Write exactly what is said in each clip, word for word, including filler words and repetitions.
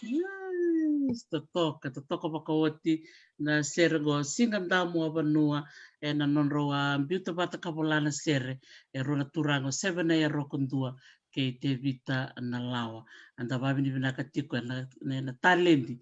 Yes, totoka, totoka vakaoti na sere qo, Siga Damu a Vanua, ena nodrau a biuta vata ka vola na sere e rua na turaga, o Sevenea Rokodua kei Tevita Nalawa. Eda vavinavinaka tiko ena, ena, ena taledi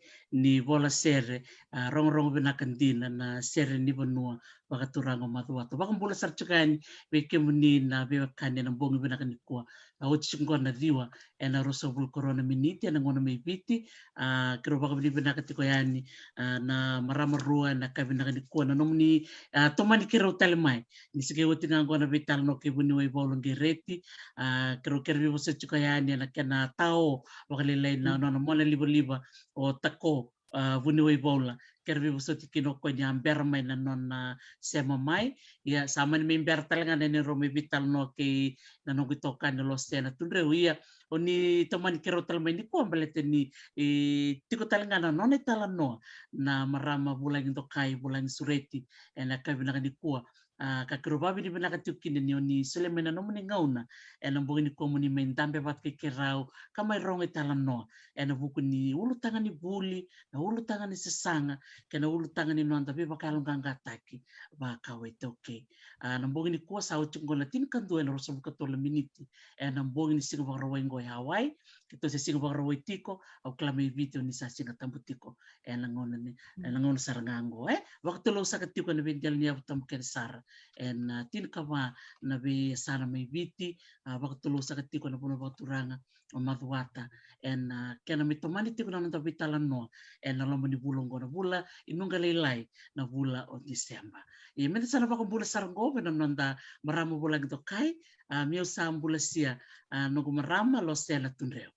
ni vola sere, a, rogorogo vinaka dina na sere ni vanua vakaturaga o Macuata. Vakabula sara tiko yani vei kemuni na veiwekani ena bogi vinaka nikua. A, oti tiko qo na ciwa ena ruasagavulu karua na miniti ena gauna mai Viti. A, keirau vakavinavinaka tiko yani, a, na marama rua ena ka vinaka nikua na nomuni, a, tomani keirau tale mai. Ni se qai oti ga qo na veitalanoa kei vuniwai Vaula Qereti. A, keirau kere veivosoti tiko yani ena kena tao vakalailai na nona mona livaliva o Tako, a, vuniwai Vaula. Kere veivosoti kina o koya ni a bera mai na nona sema mai. Ia sa mani mai bera tale ga na neirau mai veitalanoa kei na noqu itokani Losena Tudreu. Ia o ni tomani keirau tale mai nikua baleta ni, e, tiko tale ga na nona italanoa na marama vulagi dokai, vulagi sureti ena ka vinaka nikua. A, ka keirau vakavinavinaka tiko kina ni o ni solia mai na nomuni gauna ena bogi nikua mo ni mai dabe vata kei keirau ka mai rogo italanoa ena vuku ni ulutaga ni vuli, na ulutaga ni sasaga kei na ulutaga ni noda veivakayaloqaqataki vakau iTaukei. A, na bogi nikua sa oti qo na tinikadua ena ruasagavulu katolu na miniti ena bogi ni Siga Vakarauwai qo e Hawaii. Keitou se Siga Vakarauwai tiko, au kila mai Viti o ni sa Siga Tabu tiko ena gauna ni, ena gauna sara ga qo, e. Vakatulou saka tiko ena veidela ni yavu tabu kece sara ena, a, tinikava na veiyasana mai Viti. A, vakatulou saka tiko na vanua vakaturaga o Macuata ena, a, kena mai tomani tiko na noda veitalanoa ena loma ni vula oqo, na vula i nuqa lailai, na vula o Tiseba. Ia meda sa na vakabula sara oqo vei na noda marama vulagi dokai, a, meu sa bula sia, a, noqu marama Losena Tudreu.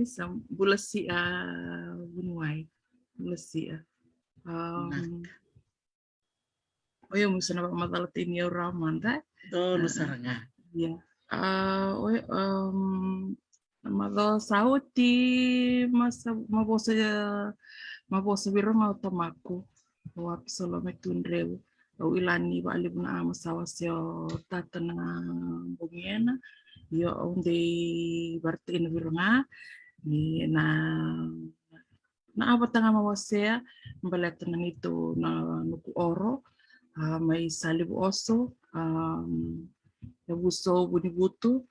Isa, bula sia, a, vuniwai. Bula sia. Um, o yau meu sa na vakamacala tiko ni au rawa mada. Donu, a, sara ga. Ia. A, o, um, na macawa sa oti, ma sa, ma vosa, ma vosa vei rau ga o tamaku, o Apisalome Tudreu. Au kila ni vakalevu na a ma sa wasea o tata na bogi ena. Io, au dei varata ina vei rau ga ni na, na a vata ga ma wasea baleta na neitou, na noqu oro, a, mai Salevu Oso, a, yavusa o Vunivutu,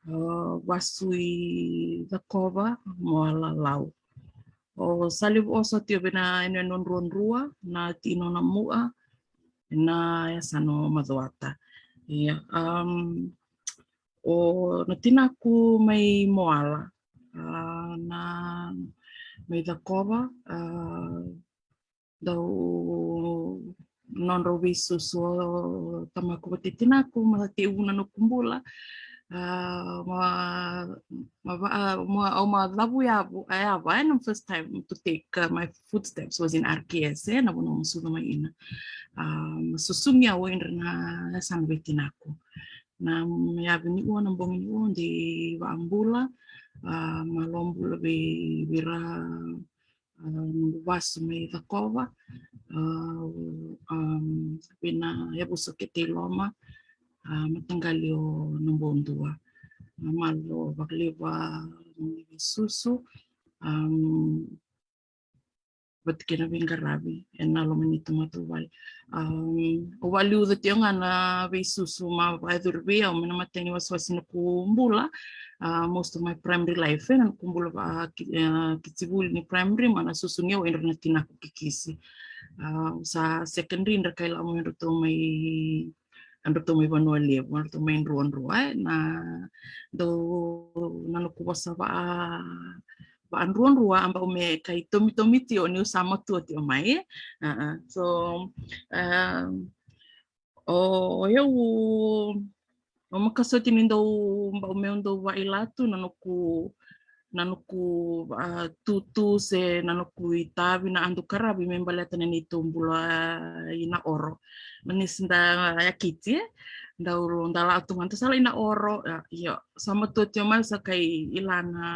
a, vasu i Cakova, Moala, Lau. O Salevu Oso tiko vei na yanuyanu o Druadrua, na tino na Mua, na yasana o Macuata. Ia, um, o na tinaku mai Moala, a, na mai Cakova, a, dau nodrau veisusu o tamaku vata kei tinaku, ma tekivu na noqu bula. A, ma, ma va, a, ma, au ma cavuyavu, a, yava, e, na first time to take, uh, my footsteps was in R K S, e, na vanua au sucu mai kina. A, ma susugi au o idra na yasana vei tinaku. Na yavi ni ua, na bogi ni ua, dei vakabula, a, ma lo bula vei, vei ira, a, noqu vasu mai Cakova, a, um, vei na yavusa o Kete i Loma, a, mataqali o Nabodua. A, malo vakalevu a noqu veisusu, um, vata kei na veiqaravi ena loma ni neitou matavuvale. Um, au vakaliuca tiko ga na veisusu ma vakayacori vei au mai na imatai ni wasewase ni noqu bula. A, most of my primary life, e, na noqu bula vaka, a, ki, a, kicivuli ni primary, ma na susugi au o idra na tinaku kikisi. A, au sa secondary, dra kai lako mai o dratou mai, o dratou mai Vanua Levu, o dratou mai Druadrua, e, na dau, na noqu vosa vaka, vakaDruadrua, a bau me kai tomitomi tiko niu sa matua tiko mai, e. A, a. So, um, o, o yau, au makasawa tiko ni dau, bau meu dau vakaila tu na noqu, na noqu, a, tutu se na noqu itavi, na adu qaravi me baleta na neitou bula i Naoro. Na nisi da yakiti, e, dau, da lako tu ga, da sa lako i Naoro, a, io, sa matua tiko mai, sa kai ila na,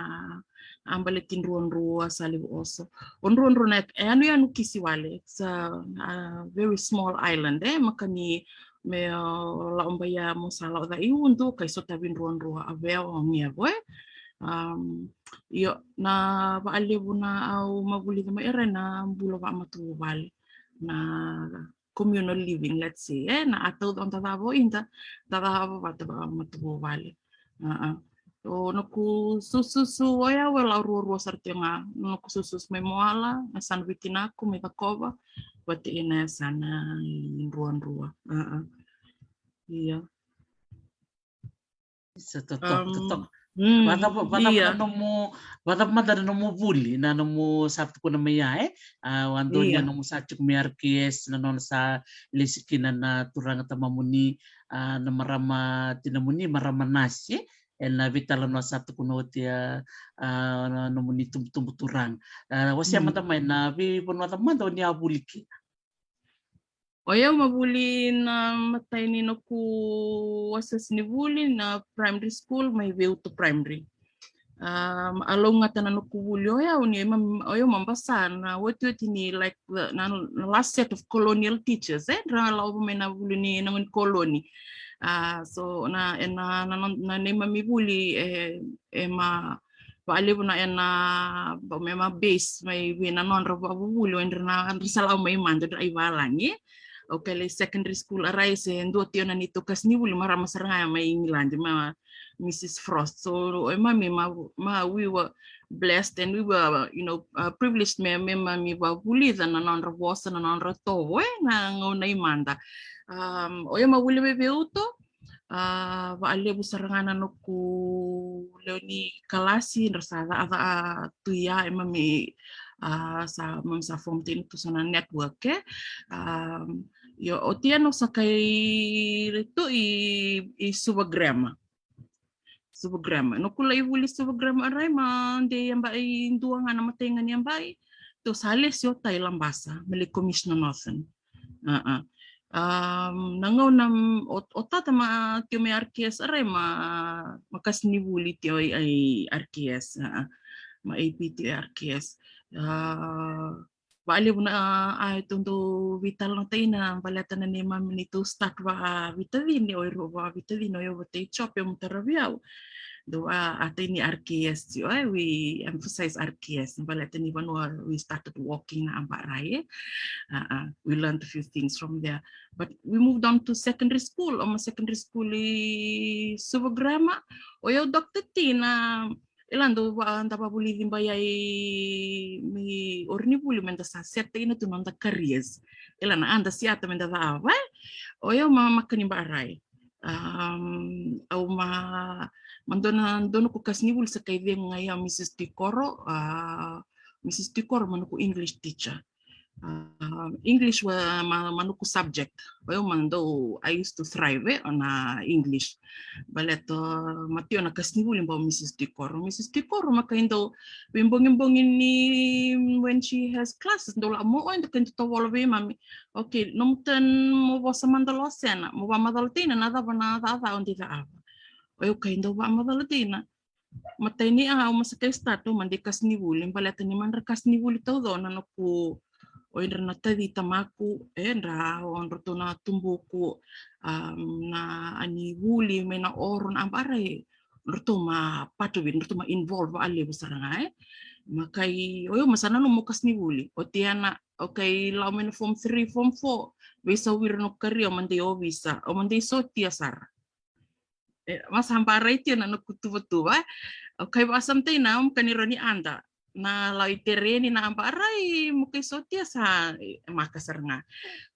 a, baleti Druadrua, Salevu Oso. O Druadrua na, e, yanuyanu kisi wale. It's a, a very small island, e, maka ni me, o, lako bai ya mo sa lako cake i Udu, kai sotavi Druadrua, Avea, o Gevo, e. Um, io, na vakalevu na au ma vulica mai era na bula vakamatavuvale. Na communal living, let's say, e, na a tauca o da cava o ida, da cava vata vakamatavuvale. A, a. O noqu sususu o yau e lau ruarua sara tiko ga. Noqu sususu mai Moala, na yasana vei tinaku mai Cakova, vata kei na yasana i Druadrua. Ia. Isa, totoka, totoka. Vacava, vacava na nomu, vacava mada na nomu vuli, na nomu sa tukuna mai ya, e? A, o Antonia, nomu sa tiko mai R K S, na nona sa lesi kina na turaga tamamuni, a, na marama tinamuni, marama nasi, e? Ena veitalanoa sa tukuna oti, a, na nomuni tubutubu turaga. A, wasea mada mai na veivanua cava mada o ni a vuli kina. O yau ma vuli na matai ni noqu wasewase ni vuli na primary school mai Veiuto Primary. Um, a lougata na noqu vuli o yau ni ma, o yau ma basa na otioti ni, like, na, na last set of colonial teachers, e, dra lava mai na vuli ni na gone koloni. A, so na, ena, na, na neimami vuli, e, e ma valevu na ena, me ma base mai vei na nodra vavuvuli, o dra na, dra sa lau mai mada dra i valagi. O kele secondary school, a rai se dua tio na nitu kasi ni vuli, marama sara ga mai England, ma Mrs Frost. So o mami ma, ma we were blessed and we were, you know, uh, privileged me, me mami vavulica na nodra vosa, na nodra tovo, e, na gauna i mada. Um, o yau ma vuli mai Veiuto, a, valevu sara ga na noqu lewe ni kalasi dra sa caa tu ya, e mami, a, sa mami sa form tiko tu sa na network, e. Um, io, o tia no sa kai tu i, i Suva Grammar. Suva Grammar. Noqu lai vuli Suva Grammar, a rai ma dei yabai dua ga na matai ga ni yabai. Tu sa lesi o tai Labasa, me lai Commissioner Northern. A, a. Um, na gauna o, o tata ma tio mai R K S, a rai ma, ma kasi ni vuli tio i, i R K S, a, a. Ma A P tio i R K S. A, valevu na, a, e tou dau veitalanoataka na baleta na neimami ni tou start vakaveitacini, o ira vakaveitacini, o yau vata i Jope, o Mutaravi au. Dou a, a tai ni R K S tio, e, we emphasize R K S, baleta ni vanua we started walking na aba rai, e. A, a, we learned a few things from there. But we moved on to secondary school, o ma secondary school i Suva Grammar, o yau Doctor Tina, ila dau va, da vavulici bai ai mai ori ni vuli me da sa set ina tu noda careers. Ila na ada siata me da cava, e? O yau ma, ma kani ba rai. Um, au ma, ma dua na, dua noqu kasi ni vuli sa kai cegu ga i au Mrs Tikoro, a, Mrs Tikoro ma noqu English teacher. Um, English wa ma, ma noqu subject. O yau ma dau, I used to thrive, e, on, a, English. Baleta ma tio na kasi ni vuli bau Mrs Tikoro. Mrs Tikoro ma kai dau veibogibogi ni when she has classes, dau la mo, o yau dau kai dau tovola vei mami. Okay, nomu turn mo vosa mada lo sena, mo vamacala tina na cava na cava o dei cava. O yau kai dau vamacala tina. Matai ni au ma sa kai start au ma dei kasi ni vuli, baleta ni madra kasi ni vuli taucau na noqu, o idra na taci tamaku, e, dra, o dratou na tubuku, um, na a ni vuli mai na oro na aba rai, dratou ma part of it, dratou ma involve valevu sara ga, e. Ma kai, o yau ma sa nanuma o kasi ni vuli, o tia na, o kai lau mai na form three, form four, veisau vei ira noqu career, o ma dei ovisa, o ma dei sotia sara. E, ma sa ba rai tia na noqu tuvatuva, e. O kai vaka sa matai na, o ma kani roni ada. Na lau i tereni na aba rai, mo kai sotia sa, e, maka sara ga.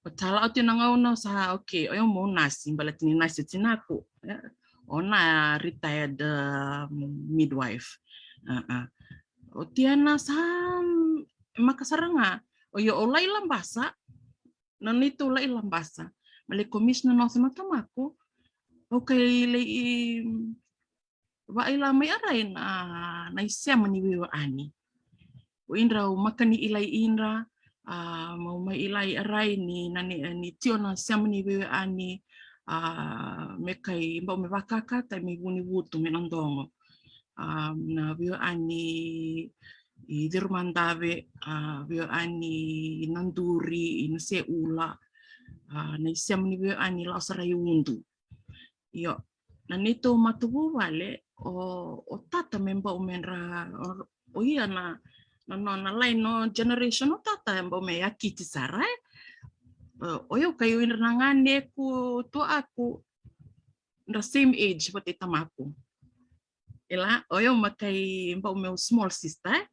O tala o tia na gauna sa, okay, o yau mo nasi, baleta ni nasi o tinaku. E, o na retired, um, midwife. A, a. O tia na sa, um, maka sara ga. O yau o lai Labasa, na neitou lai Labasa. Ma lai Commissioner Northern o tamaku. Au kai lai i, vaila mai a rai na, na isema ni veiwekani. O idra au maka ni ilai idra, a, mau mai ilai a rai ni, na ni, ni tio na sema ni veiwekani, a, me kai bau me vakakata, me vunivutu, me na dogo. A, na veiwekani i Cirumadave, a, veiwekani i Naduri, i Naseula, a, na isema ni veiwekani i Laosarai Udu. Io, na neitou matavuvale, o, o tata me bau me dra, o, o ia na, na, na, na line o generation o tata e bau me yakiti sara, e. O, o yau kai o idra na ganeku, tuaku, dra same age vata i tamaku. Ila, o yau ma kai bau meu small sister, e?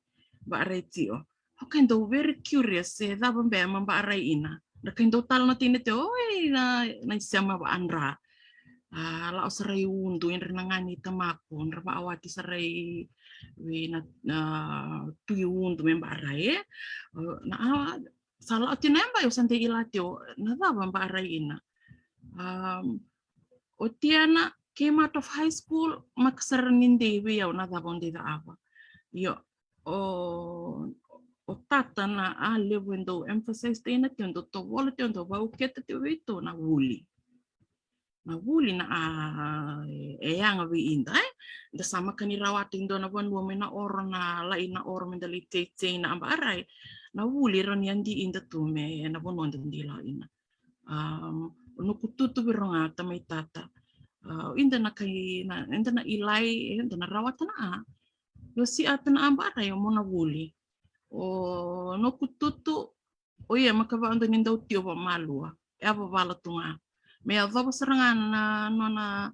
Baarai tio. Au kai dau very curious, se cava bea ma baarai ina. Na kai dau tala na tina tio, oi, na, na isema vaadra. A, lao sarai udu, edra na gani tamako, dra vaawati sarai, vei na, na tui udu me baarai, e? O, na, a, sa lao tina e bai, au sa dei ila tio, na cava baarai ina. Um, o Tiana came out of high school, maka sara ni dei vei au na cava au dei cava. Io, o, o tata na a levu e dau emphasize tio na tio, dau tovola tio, dau vauketa tio vei tou na vuli. Na vuli na a, e, e yaga vei ida, e? Da sa maka ni rawata i dua na vanua mai na oro na lai na oro me da lai teitei na a baarai. Na vuli rau ni a di ida tu me na vanua da di lao ina. Um, o noqu tutu vei rau ga tamai tata. A, ida na kai, na, ida na ilai, e, ida na rawata na a. Io, siata na a baarai, o mo na vuli. O noqu tutu, o ia maka vaka dua ni dau tio vamalua. E a vavala tu ga. Me yacova sara ga na nona,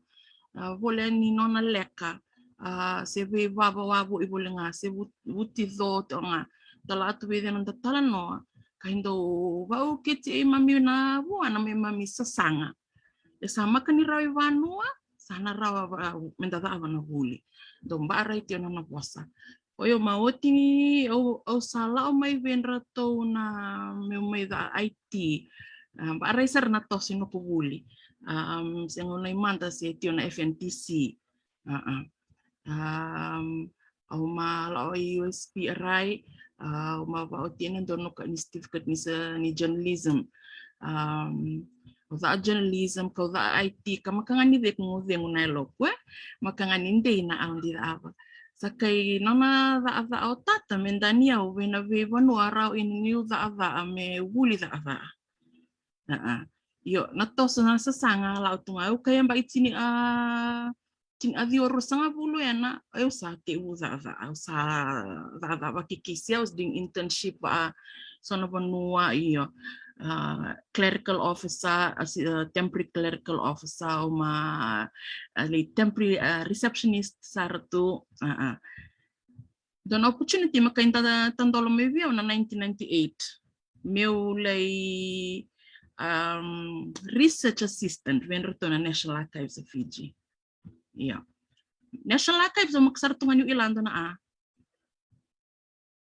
a, vole ni nona leka. A, se veivava wavoki voli ga, se vu-, vuti co tio ga. Da la tu vei cena da talanoa. Kai dau vauketi e mami na vuana me mami sasaga. E sa maka ni rawa i vanua, sa na rawa va-, me da cava na vuli. Dau baarai tio na nona vosa. O yau ma oti ni, au, au sa lao mai vei dratou na meu mai ca I T. A, baarai sara na toso i noqu vuli. Um, se gauna i mada se tio na F N T C. A, a. Um, au ma lao i U S P R I, a, au ma vaotia na dua noqu ni certificate ni sa, ni journalism. Um, au ca journalism, kau ca I T, ka maka ga ni cegu, cegu na yaloqu, e? Maka ga ni dei na au dei cava. Sa kai nona cava o tata, me da ni au, vei na veivanua rau ina niu cava, me vuli cava. A, a. Io, na toso na sasaga, lao tu ga, au kai yaba i tini a, tini a ciwa ruasagavulu ena, au sa tevu cava, au sa cava vakikisi, I was doing internship, a, so na vanua, io, a, clerical officer, a, si-, a, temporary clerical officer, o ma, a, li temporary, a, receptionist sara tu, a, a. Dua na opportunity ma kai da tadola mai vei au na nineteen ninety-eight. Meu lai, um, research assistant vei dratou na National Archives of Fiji. Ia. National Archives, au maka sara tu ga niu ila dua na a.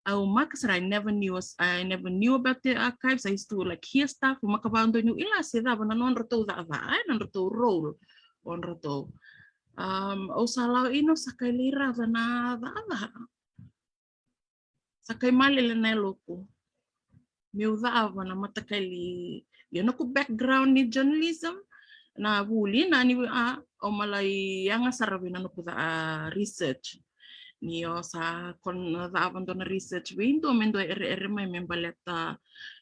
Au maka sara, I never knew, I never knew about the archives. I used to, like, hear stuff. Au maka vaka dua niu ila se cava na nodratou cava, e, nodratou role. O dratou. Um, au sa lao ina, au sa kai lai raica na cava. Sa kai malele na yaloqu. Meu cava na mataqali, io, noqu background ni journalism, na vuli, na ni, a, au ma lai yaga sara vei na noqu ca, a, research. Ni au sa kona cava dua na research vei dua me dua ereere mai me baleta,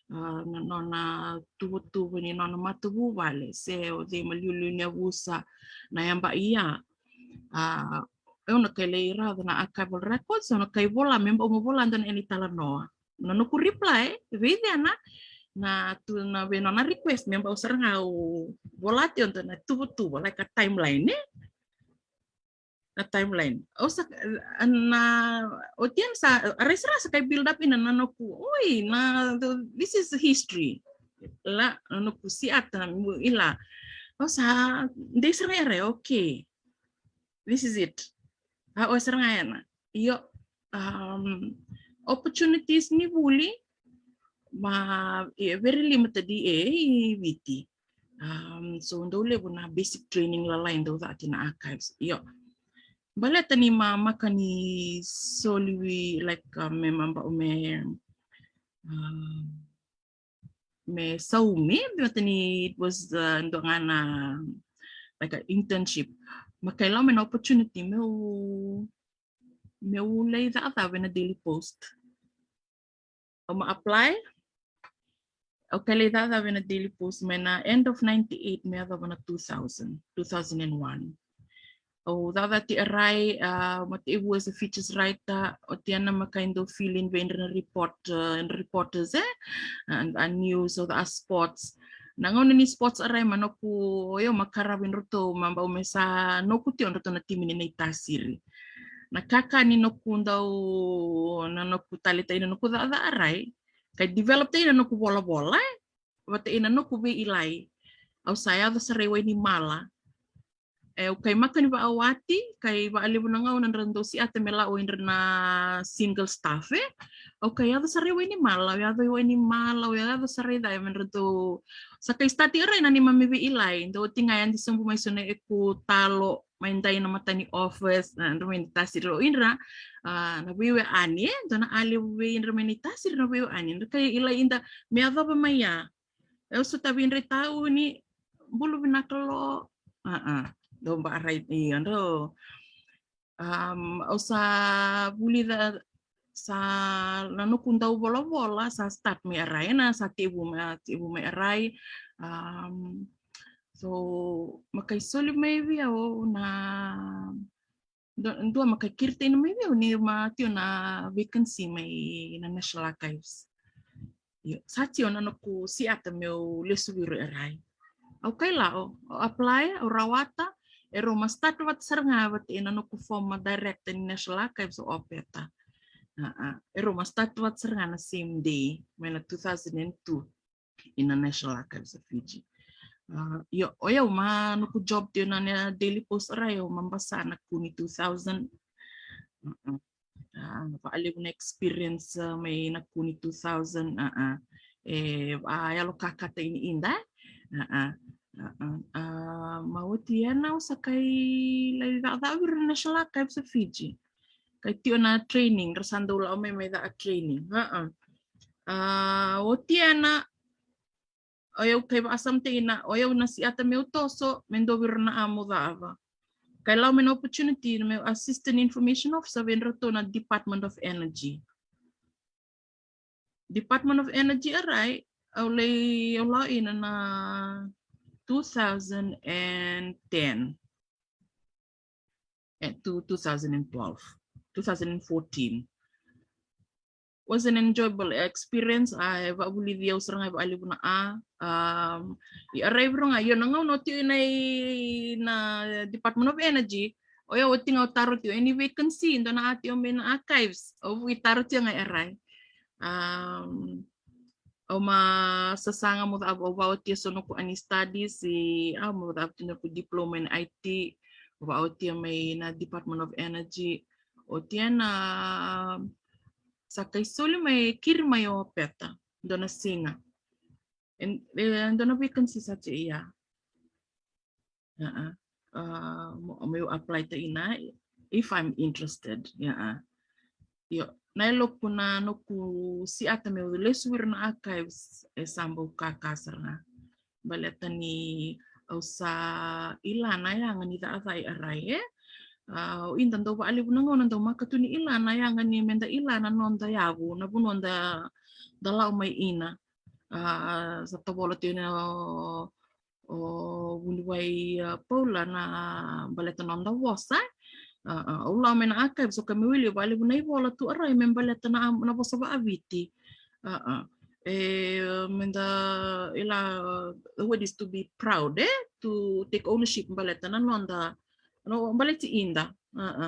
a, na nona tuvatuva ni nona matavuvale, se o cei ma liuliu ni yavusa na yaba ia. A, au na kai lai raica na archival records, au na kai vola, me bau mo vola dua na ena italanoa. Na noqu reply vei cena, na tu na vei nona request, me bau sara ga au vola tio dua na tuvatuva, like a timeline, e? Na timeline. Au sa, na, o Tiana sa, a rai sara sa kai build up ina na noqu, oi, na, this is history. La, na noqu siata, ila. Au sa, dei sara ga e rai, okay. This is it. A, o sara ga ena. Io, um, opportunities ni vuli, ma, e, very limited e, e Viti. Um, so, dau levu na basic training lalai dau cati na archives. Io. Baleta ni ma, maka ni soli, like, um, me maba, me, um, me saumi, baleta ni it was, uh, dua ga na, like, a internship. Ma kai lau mai na opportunity meu, meu lai cakacaka ena Daily Post. Au ma apply. Au kai lai cakacaka ena Daily Post mai na end of ninety-eight me yacova na two thousand, two thousand and one. Au cakacaka e Rai, a, ma tekivu as a features writer, o Tiana ma kai dau fill in vei dra na report, a, dra reporters, e? A, a news, o a sports. Na gauna ni sports e Rai ma noqu, o yau ma karavi dratou, ma bau me sa noqu tio dratou na timi ni Naitasiri. Na kaka ni noqu dau, na noqu taletai na noqu cakacaka rai, qai develop tai na noqu volavola, e, vata ina noqu veiilai. Au sa yaco sara i Wainimala. E, au qai maka ni vaawati, qai vaalevu na gauna dra dau siata me lau idra na single staff, e. Au qai yaco sara i Wainimala, au yaco i Wainimala, au yaco sara i cake me dra dau, sa qai start ira na neimami veiilai, dau oti ga yadi sobu mai so na eku talo, mai dai na matani office, na dra mai ni tasiri o idra, a, na veiwe ani, e, dua na a levu vei idra mai ni tasiri na veiwe ani, dra qai ilai ida me yacova mai ya. E, au sotavi idra i tauni, bula vinaka lo, a, a, dau ba rai, io, dau. Um, au sa vulica, sa na noqu dau volavola, sa start mai Arai, na sa tevu mai, tevu mai Arai. Um, so, ma qai soli mai vei au na, du-, dua ma qai kiri tai na mai vei au ni ma tio na vacancy mai na National Archives. Io, sa tio na noqu siata meu lesu vei ira i Arai. Au qai lau, au apply, au rawata, erau ma start vata sara ga vata ina noqu former director ni National Archives o Opeta. A, a, erau ma start vata sara ga na same day, mai na two thousand and two, ina National Archives of Fiji. A, io, o yau ma noqu job tio na, na Daily Post Arai, au ma basa na Kune two thousand. A, a. A, vaalevu na experience, a, mai na Kune two thousand, a, a. E, a, yalo kakata ini inda. A, a, a, a, a, ma oti ena au sa qai lai cakacaka vei ira na National Archives of Fiji. Qai tio na training, ra sa dau lau mai mai caka training. A, a. A, oti ena, o yau qai vakasamataki na, o yau na siata meu toso, me dua vei ira na a mo cava. Qai lau mai na opportunity meu assistant information officer vei iratou na Department of Energy. Department of Energy Arai, au lai, au lau ina na two thousand and ten. E, to two thousand and twelve, two thousand and fourteen. Was an enjoyable experience. A, e vakavulici au sara ga e vakalevu na a. Um, i Arai vei ira ga, io na gauna au tio ina i na Department of Energy, o yau oti ga au taro tio, any vacancy, dua na a tio mai na archives, au vukei taro tio ga i Arai. Um, au ma sasaga mo cava, au vakaotia so noqu ani studies, i, au mo cava tio noqu diploma in I T, au vakaotia mai na Department of Energy. Oti ena sa qai soli mai, kiri mai o Opeta, dua na siga. E, e, dua na vacancy sa tio ia. A, a. A, mo, meu apply ta ina, if I'm interested. Ia, a. Io, na yaloqu na noqu siata meu lesu vei ira na archives e sa bau kaka sara ga. Baleta ni au sa ila na yaga ni cakacaka i Arai, e. A, au ida dau vakalevu na gauna dau maka tu ni ila na yaga ni meda ila na noda yavu, na vanua da, da lau mai ina. A, sa tovola tio na o, o vuniwai, a, Paula na baleta noda vosa. A, a, au lau mai na archives, o ka me wili, vakalevu na ivola tu Arai me baleta na, na vosa vakaviti. A, a. E, meda, ila, the word is to be proud, e? To take ownership baleta na noda, no, baleti ida. A, a.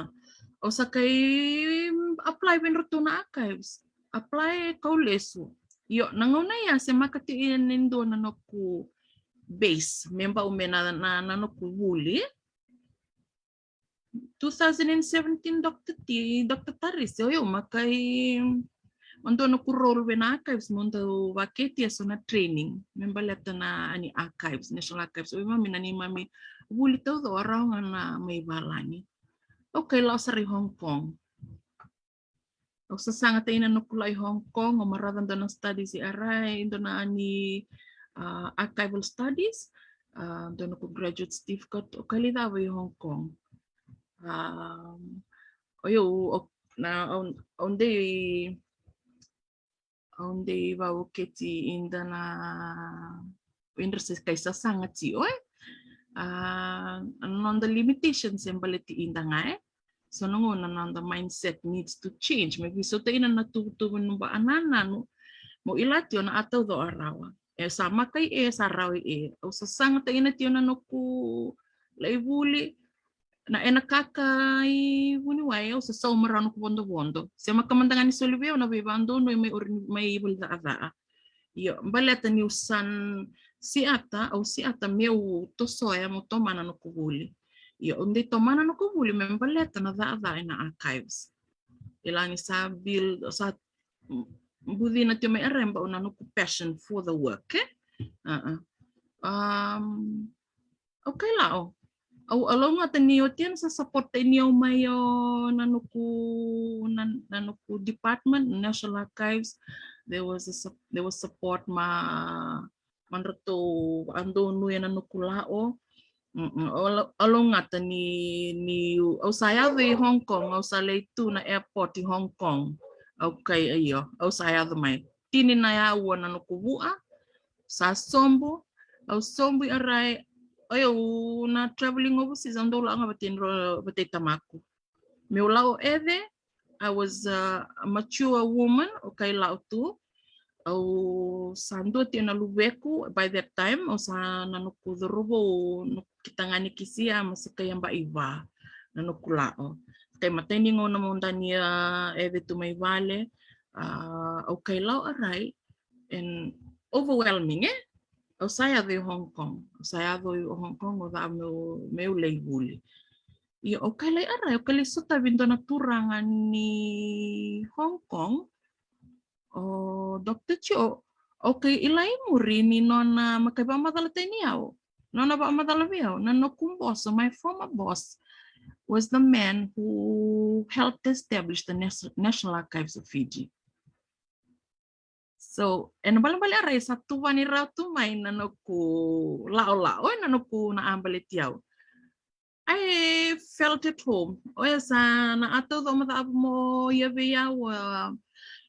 Au sa qai apply vei iratou na archives. Apply kau lesu. Io, na gauna ia se maka tio ina e dua na noqu base, me bau me na, na, na noqu vuli. Two thousand and seventeen, Doctor T, Doctor Taris, o yau maka i, o dua noqu role vei na archives, mo dau vaketia so na training me baleta na ani archives, National Archives, o imami na neimami vuli taucoko rawa ga na mai valagi. Au qai lau sara i Hong Kong. Au sasaga ta ina noqu lai Hong Kong, au maraca dua na studies i Arai, dua na ani, a, archival studies, a, dua noqu graduate certificate, au qai lai cava i Hong Kong. A, o yau, o, na, au, au dei, au dei vakauketi ida na, o ira se qai sasaga tio, e. A, na noda limitations e baleti ida ga, e. So na gauna na noda mindset needs to change. Me veisau ta ina na tuvatuva ni ba a nananu. Mo ila tio na a taucoko rawa. E sa maka i e, sa rawa i e. Au sasaga ta ina tio na noqu lai vuli. na ena kaka i vuniwai au sa sauma rawa na noqu vodovodo. Se maka mada ga ni soli vei au na veivadonui mai ori mai voli cakacaka. Io, baleta niu sa siata, au siata meu tosoya, meu tomana noqu vuli. Io, au dei tomana noqu vuli me baleta na cakacaka ena archives. Ila ni sa build, sa bucina tio mai areba na noqu passion for the work, e? Uh-uh. Um, okay, Lao. Au, au laugata ni o tia na sa support ni au mai o na noqu, na, na noqu department, National Archives. There was a, sup- there was support ma, ma dratou a donu e na noqu lao. Mm-mm. Au la-, au laugata ni, ni au sa yaco i Hong Kong, au sa lai tu na airport i Hong Kong. Okay, io, au sa yaco mai. Tini na yaua na noqu vua, sa sobu, au sobu i Arai, o yau na traveling overseas, au dau lako ga vata i dro-, vata i tamaku. Meu lako ece, I was a mature woman, okay, lako tu. Au sa dua tio na luvequ, by that time, au sa na noqu cauravou, noqu kitagane kisia, ma sa kai yaba i va, na noqu lako. Kai matai ni gauna meu dania ece tu mai vale, a, au kai lako Arai, and overwhelming, e? Au sa yaco i Hong Kong. Au sa yaco i Hong Kong, au ca meu, meu lai vuli. Io, au kai lai Arai, au kai lai sotavi dua na turaga ni Hong Kong. O Doctor Cho, au kai ila i muri ni nona makai vakamacala tani au. Nona vakamacala vei au, na noqu boss, my former boss, was the man who helped establish the Nas-, National Archives of Fiji. So, ena balebale Arai sa tuvani rawa tu mai na noqu laolao, e na noqu na a baleti au. I felt at home. Oya sa na a taucoko me cava mo ia vei au, a,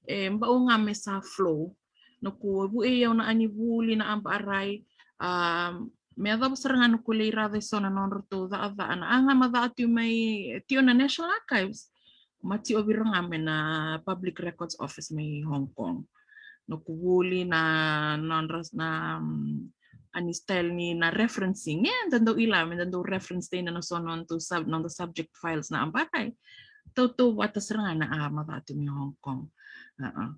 e bau ga me sa flow. Noqu vuei au na a ni vuli na a ba Arai. A, me yacova sara ga noqu lai raca e so na nodratou cakacaka na a ga ma caka tio mai tio na National Archives. Ma tio vei ira ga mai na Public Records Office mai Hong Kong. Noqu vuli na nodra na, mm, a ni style ni na referencing, e, da dau ila me da dau reference tei na so na noda sub-, noda subject files na a ba Arai. Tautauvata sara ga na a ma caka tio mai Hong Kong. Uh-uh.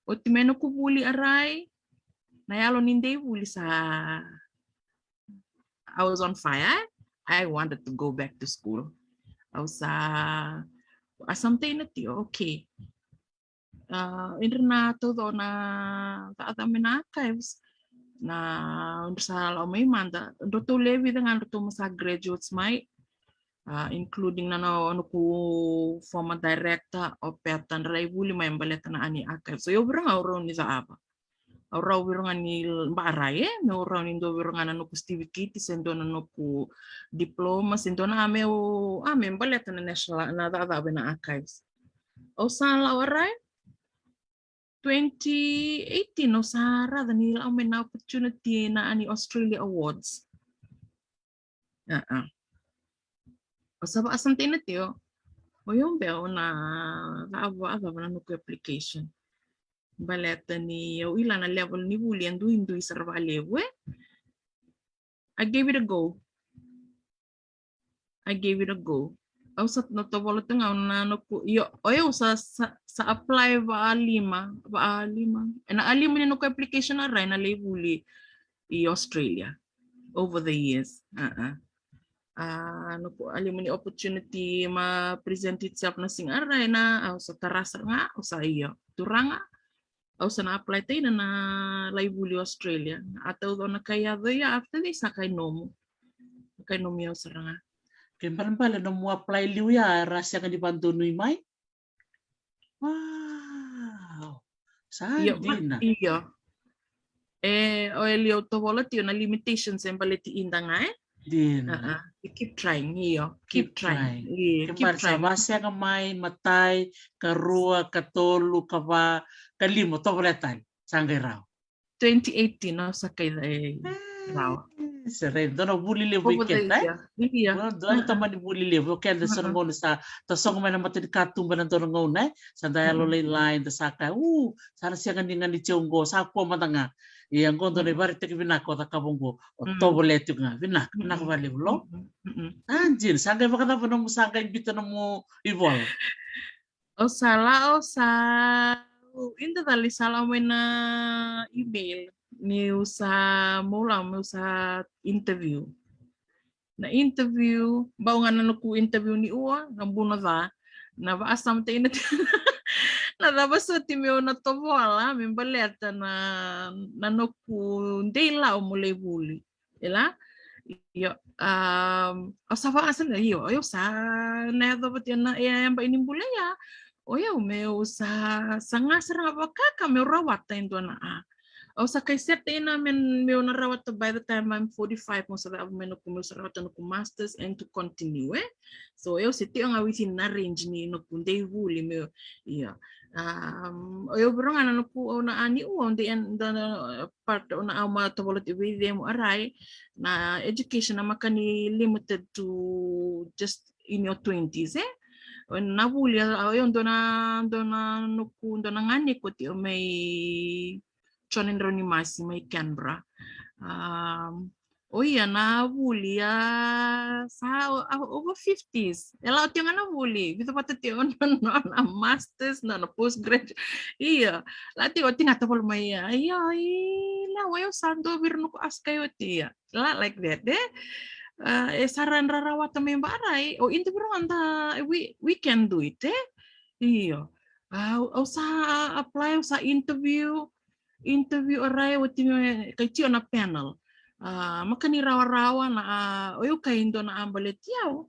Oti mai noqu vuli Arai, na yalo ni dei vuli sa, I was on fire. I wanted to go back to school. Au sa, a sa matei na tio, okay. A, e dra na taucoko na cakacaka mai na archives. Na, e dra sa lako mai mada, dratou lewe vica ga dratou ma sa graduates mai. A, including na, na noqu former director o Peta, dra lai vuli mai baleta na a ni archives. So, o yau vei ira ga au rawa ni cakava. Au rawa vei ira ga ni ba Arai, e, meu rawa ni dua vei ira ga na noqu certificate, se dua na noqu diploma, se dua na a meu, a me baleta na national, na cakacaka vei na archives. Au sa lako Arai, twenty eighteen, au sa raca ni lako mai na opportunity na a ni Australia Awards. A, a. Au sa vakasamataka tio, o yau beka au na cakava, cakava na noqu application. Baleta ni au ila na level ni vuli e duidui sara vakalevu, e. I gave it a go. I gave it a go. Au sa na tovolea tu ga na noqu, io, o yau sa, sa, sa apply vakalima, vakalima. E na a lima ni noqu application Arai na lai vuli i Australia over the years. A, a. A, noqu a lima ni opportunity ma present itself na siga Arai na, au sa tara sara ga, au sa, io, turaga. Au sa na apply tiko na lai vuli Australia. A taucoko na kai yaco ia, after this sa kai nomu. Kai nomu i au sara ga. Ke balebale nomu apply liu ia, era sega ni vadonui mai. Wow. Sa dina. Io. E, o e liu tovolea tio na limitations e baleti ida ga, e? Dina. A, a. You keep trying, io. Keep trying. Io, keep trying. Sa vasega mai, matai, ka rua, ka tolu, ka va, ka lima, tovolea tale. Sa qai rawa. Twenty eighteen, au sa kai, e, rawa. Sere, dua na vuli levu i keda, e? Io. Dua na tamani vuli levu, o keda so na gauna sa, da sogo mai na matanikatuba na dua na gauna, e? Sa da yalo lailai, da sa kaya, u, sa na sega ni ga ni tio qo, sa kua mada ga. Ia qo dua na ivakaraitaki vinaka o cakava qo, o tovolea tiko ga, vinaka, vinaka vakalevu, Lo. A Jin, sa qai vakacava nomu, sa qai biuta nomu ivola? Au sa la, au sa, ida cala ni sa la mai na email niu sa mau la meu sa interview. Na interview, bau ga na noqu interview ni ua, na buna ca. Na vaasama teina na cava soti meu na tovola me baleta na, na noqu dei lau mo lai vuli. Ila? Io, au sa vaasama, io, au sa na yacova tiko na, e, yaba ini bula ya. O yau meu sa, sa ga sara ga vakaka meu rawata e dua na a. Au sa qai set ina me, meu na rawata by the time I'm forty-five, mo sa cava me noqu, meu sa rawata noqu masters and to continue, e. So, au se tiko ga within na range ni noqu dei vuli meu, io. Um, o yau viro ga na noqu, au na a ni ua, au dei, and the part, au na a ma tovola tiko vei cemu arai, na education na maka ni limited to just in your twenties, e. O na vuli, a, o yau dua na, dua na noqu, dua na ganiko tiko mai John and Ronnie Masi mai Canberra. Um, o ia na vuli a sa o, a, over fifties. E la o tiko ga na vuli, vica vata tiko na, na, na masters, na, na postgraduate. Ia, la tiko o tiko ga tovola mai ia. Ia, i la, o yau sa dua vei ira noqu ask i oti ia. La, like that, e? Uh, e sa ra, ra rawata me ba rai, o interview anda, we, we can do it, e? Io. Au, au sa apply, au sa interview, interview arai, oti me qai tiko na panel. Uh, maka ni rawarawa na, uh, o yau qai dua na a baleti au.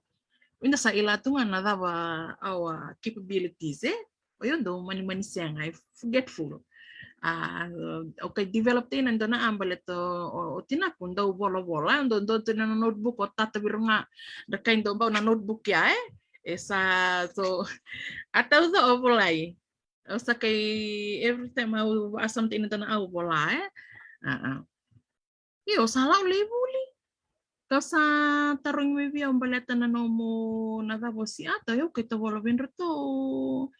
Ida sa ila tu ga na cava our capabilities, e? O yau dau manimani sega, e, forgetful. A, okay, develop tiko na dua na a baleta o, o tinaku dau volavola, dau, dau tu na notebook o tata viro ga, da qai dau bau na notebook ya, e? E sa, so, a tauca o volai. Au sa qai, every time au vaasama tiko na dua na a au vola, e? A, a. Io, sa lau lai vuli. Kau sa tarogi mai vei au baleta na nomu na cava o siata, au qai tovola vei dratou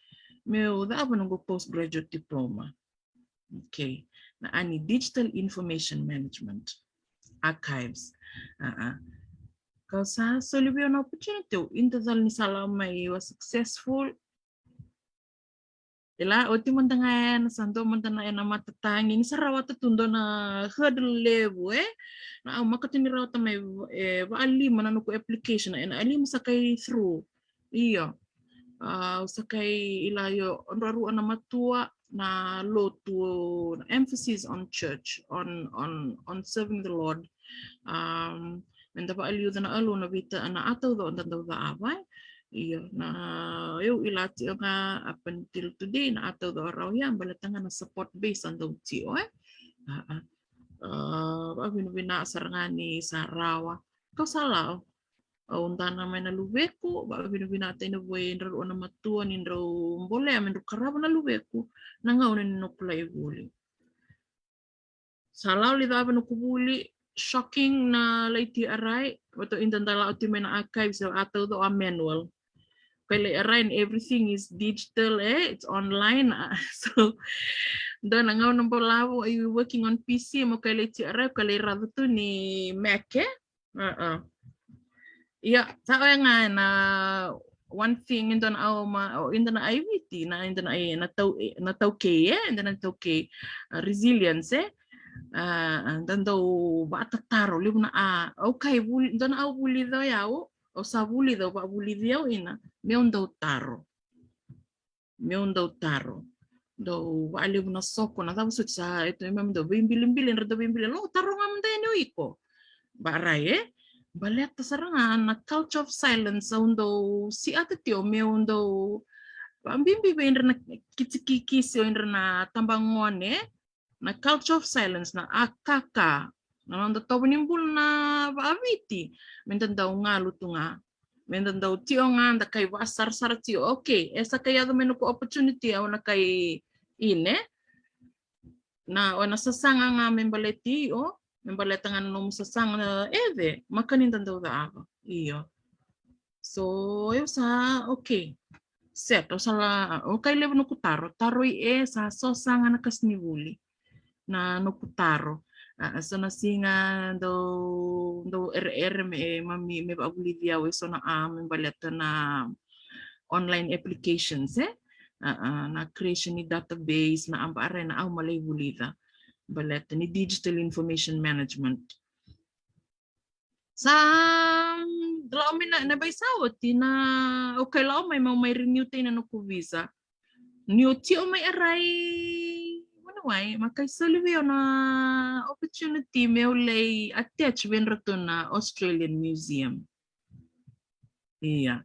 meu cava noqu postgraduate diploma. Okay. Na a ni digital information management, archives. A, a. Kau sa soli vei au na opportunity, au ida cala ni sa lau mai, was successful. Ila, oti mada ga ena sa dua mada na ena matatagi, ni sa rawata tu dua na hurdle levu, e? Na au maka tu ni rawata mai, e, vaalima na noqu application, ena a lima sa qai through. Io. A, au sa qai ila io, o drau rua na matua, na lotu, na emphasis on church, on, on, on serving the Lord. Um, meda vaaliuca na Alou na veika, na a tauca o da dau cava, e? Io, na, au ila tiko ga up until today, na a tauca o rau ya, baleta ga na support base a dau tiko, e? A, a. A, vavinavinaka sara ga ni sa rawa. Kau sa lau. Au dana mai na luveku, vavinavinaka tiko vei drau rua na matua ni drau bolea me drau qarava na luveku, na gauna ni noqu lai vuli. Sa lau lai cava noqu vuli, shocking na lai tiko arai, vata ida da lau tiko mai na archives, a tauca o a manual. Kai lai arai and everything is digital, e, it's online. So, dua na gauna balavu, are you working on P C, mo kai lai tiko arai, kai lai raica tu ni Mac, e? A, a. Ia, sa oya ga na one thing, ida na au ma, o, ida na aiviti, na, ida na, e, na tau, e, na taukei, e, ida na taukei, a, resilience, e. A, a, da dau vatataro, levu na a, okay, vuli, ida na au vulica o yau, au sa vulica, au vavulici au ina, meu dau taro. Meu dau taro. Dau valevu na soko, na cava soti sa, e tu, e, meu dau veibilibili, dra dau veibili, lo, taro ga mada yani o iko. Ba rai, e? Baleta sara ga na culture of silence, au dau siata tiko, meu dau, vabibi vei dra na kitikikisi, o dra na tabagone, na culture of silence, na akaka, na noda tovo ni bula na vaviti, meda dau galu tu ga, meda dau tio ga, da kai vasarasara tio, okay, e sa kai yaco me noqu opportunity, au na kai ine, na, o na sasaga ga me baleti, o, me baleta ga na nomu sasaga, e, de, maka ni da dau cava, io. So, au sa, okay. Set, au sa la, au kai levu noqu taro. Taro i e, sa so saga na kasenivuli. Na noqu taro. A, a, so na siga dau, dau ereere me, mami, me vakavulici au e so na a, me baleta na online applications, e? A, a, na creation ni database, na a, bara na au ma lai vulica. Baleta ni digital information management. Sa, mm, la'o mai na, na bai sa oti na, okay, la'o mai, mau mai renew tei na noqu visa. Niu tio mai arai, wani wai, ma kai soli vei au na opportunity meu lai attach vei ratou na Australian Museum. Ia.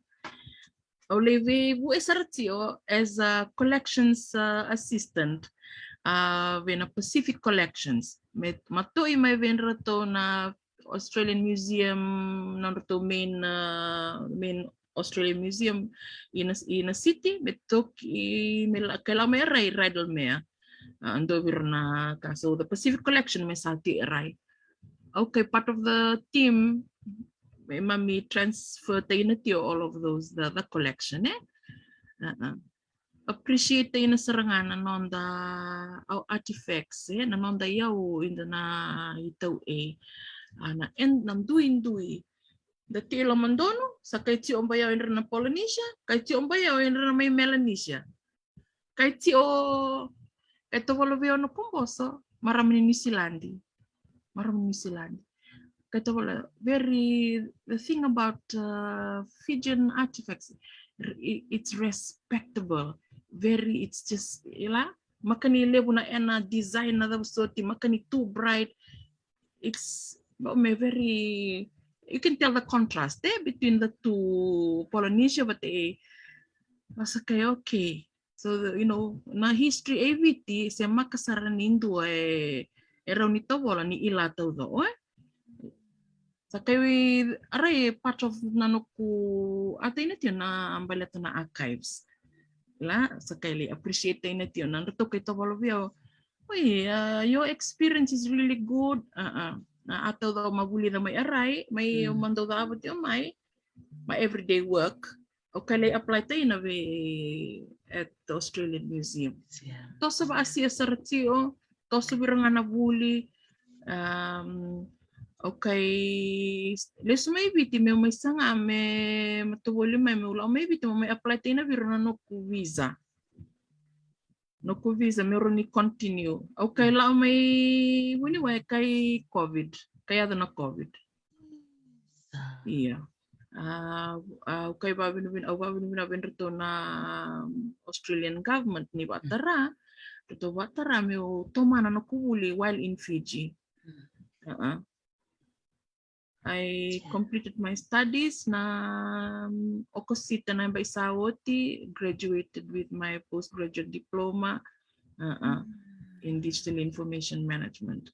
Au lai veivuke sara tio as a collections, uh, assistant, uh, vei na Pacific Collections. Me, ma toi mai vei ratou na Australian Museum, na ratou main, uh, main Australian Museum i na, i na city, me toki, me la, kai la me rai, Rydalmere. Uh, dou vei rau na ka, so the Pacific Collection me sa tio e rai. Okay, part of the team, me mami transfer tei na tio all of those, the, the collection, e? Uh-uh. Appreciate tei na sara ga na noda, au artifacts, e? Na noda iyau ida na itau e. A, na en, na duidui. Da tio i lomadonu, sa kai tio o bai au e dra na Polynesia, kai tio o bai au e dra na mai Melanesia. Kai tio, e tovola vei au na Koboso, marama ni Niusiladi. Marama ni Niusiladi. Kai tovola, very, the thing about, uh, Fijian artifacts, r-, i-, it's respectable. Very, it's just, ila, makani levu na ena design na cava soti, makani too bright. It's, oh, me very, you can tell the contrast, e, between the two, Polynesia, but, e, au sa kai, okay. So, the, you know, na history e Viti, se maka sara ni dua e, e rau ni tovola ni ila taucoko, e? Sa kai, arai, part of na noqu, a, tei na tio na baleta na archives. La, sa kai lai appreciate tei na tio na ratou kai tovola vei au. Oi, uh, your experience is really good. Uh, uh. Na a taucoko ma vulica mai arai, mai, mm, ma dau cava tio mai. My everyday work. Au kai lai apply tei na vei at the Australian Museum. Yeah. Toso vakasia sara tio, toso vei rau ga na vuli. Um, au kai lesu mai Viti meu mai saga me, ma tovoli mai meu la'o mai Viti meu mai apply tei na vei rau na noqu visa. Noqu visa meu rawa ni continue. Au kai la'o mai vuniwai kai COVID, kai yaco na COVID. Ia. A, a, au kai vavinavinaka, au vavinavinaka vei ratou na, um, Australian government ni vakatara, ratou vakatara meu tomana noqu vuli while in Fiji. Uh-uh. I completed my studies na, um, Okosita na yabaki sa oti, graduated with my postgraduate diploma, uh, uh, in digital information management.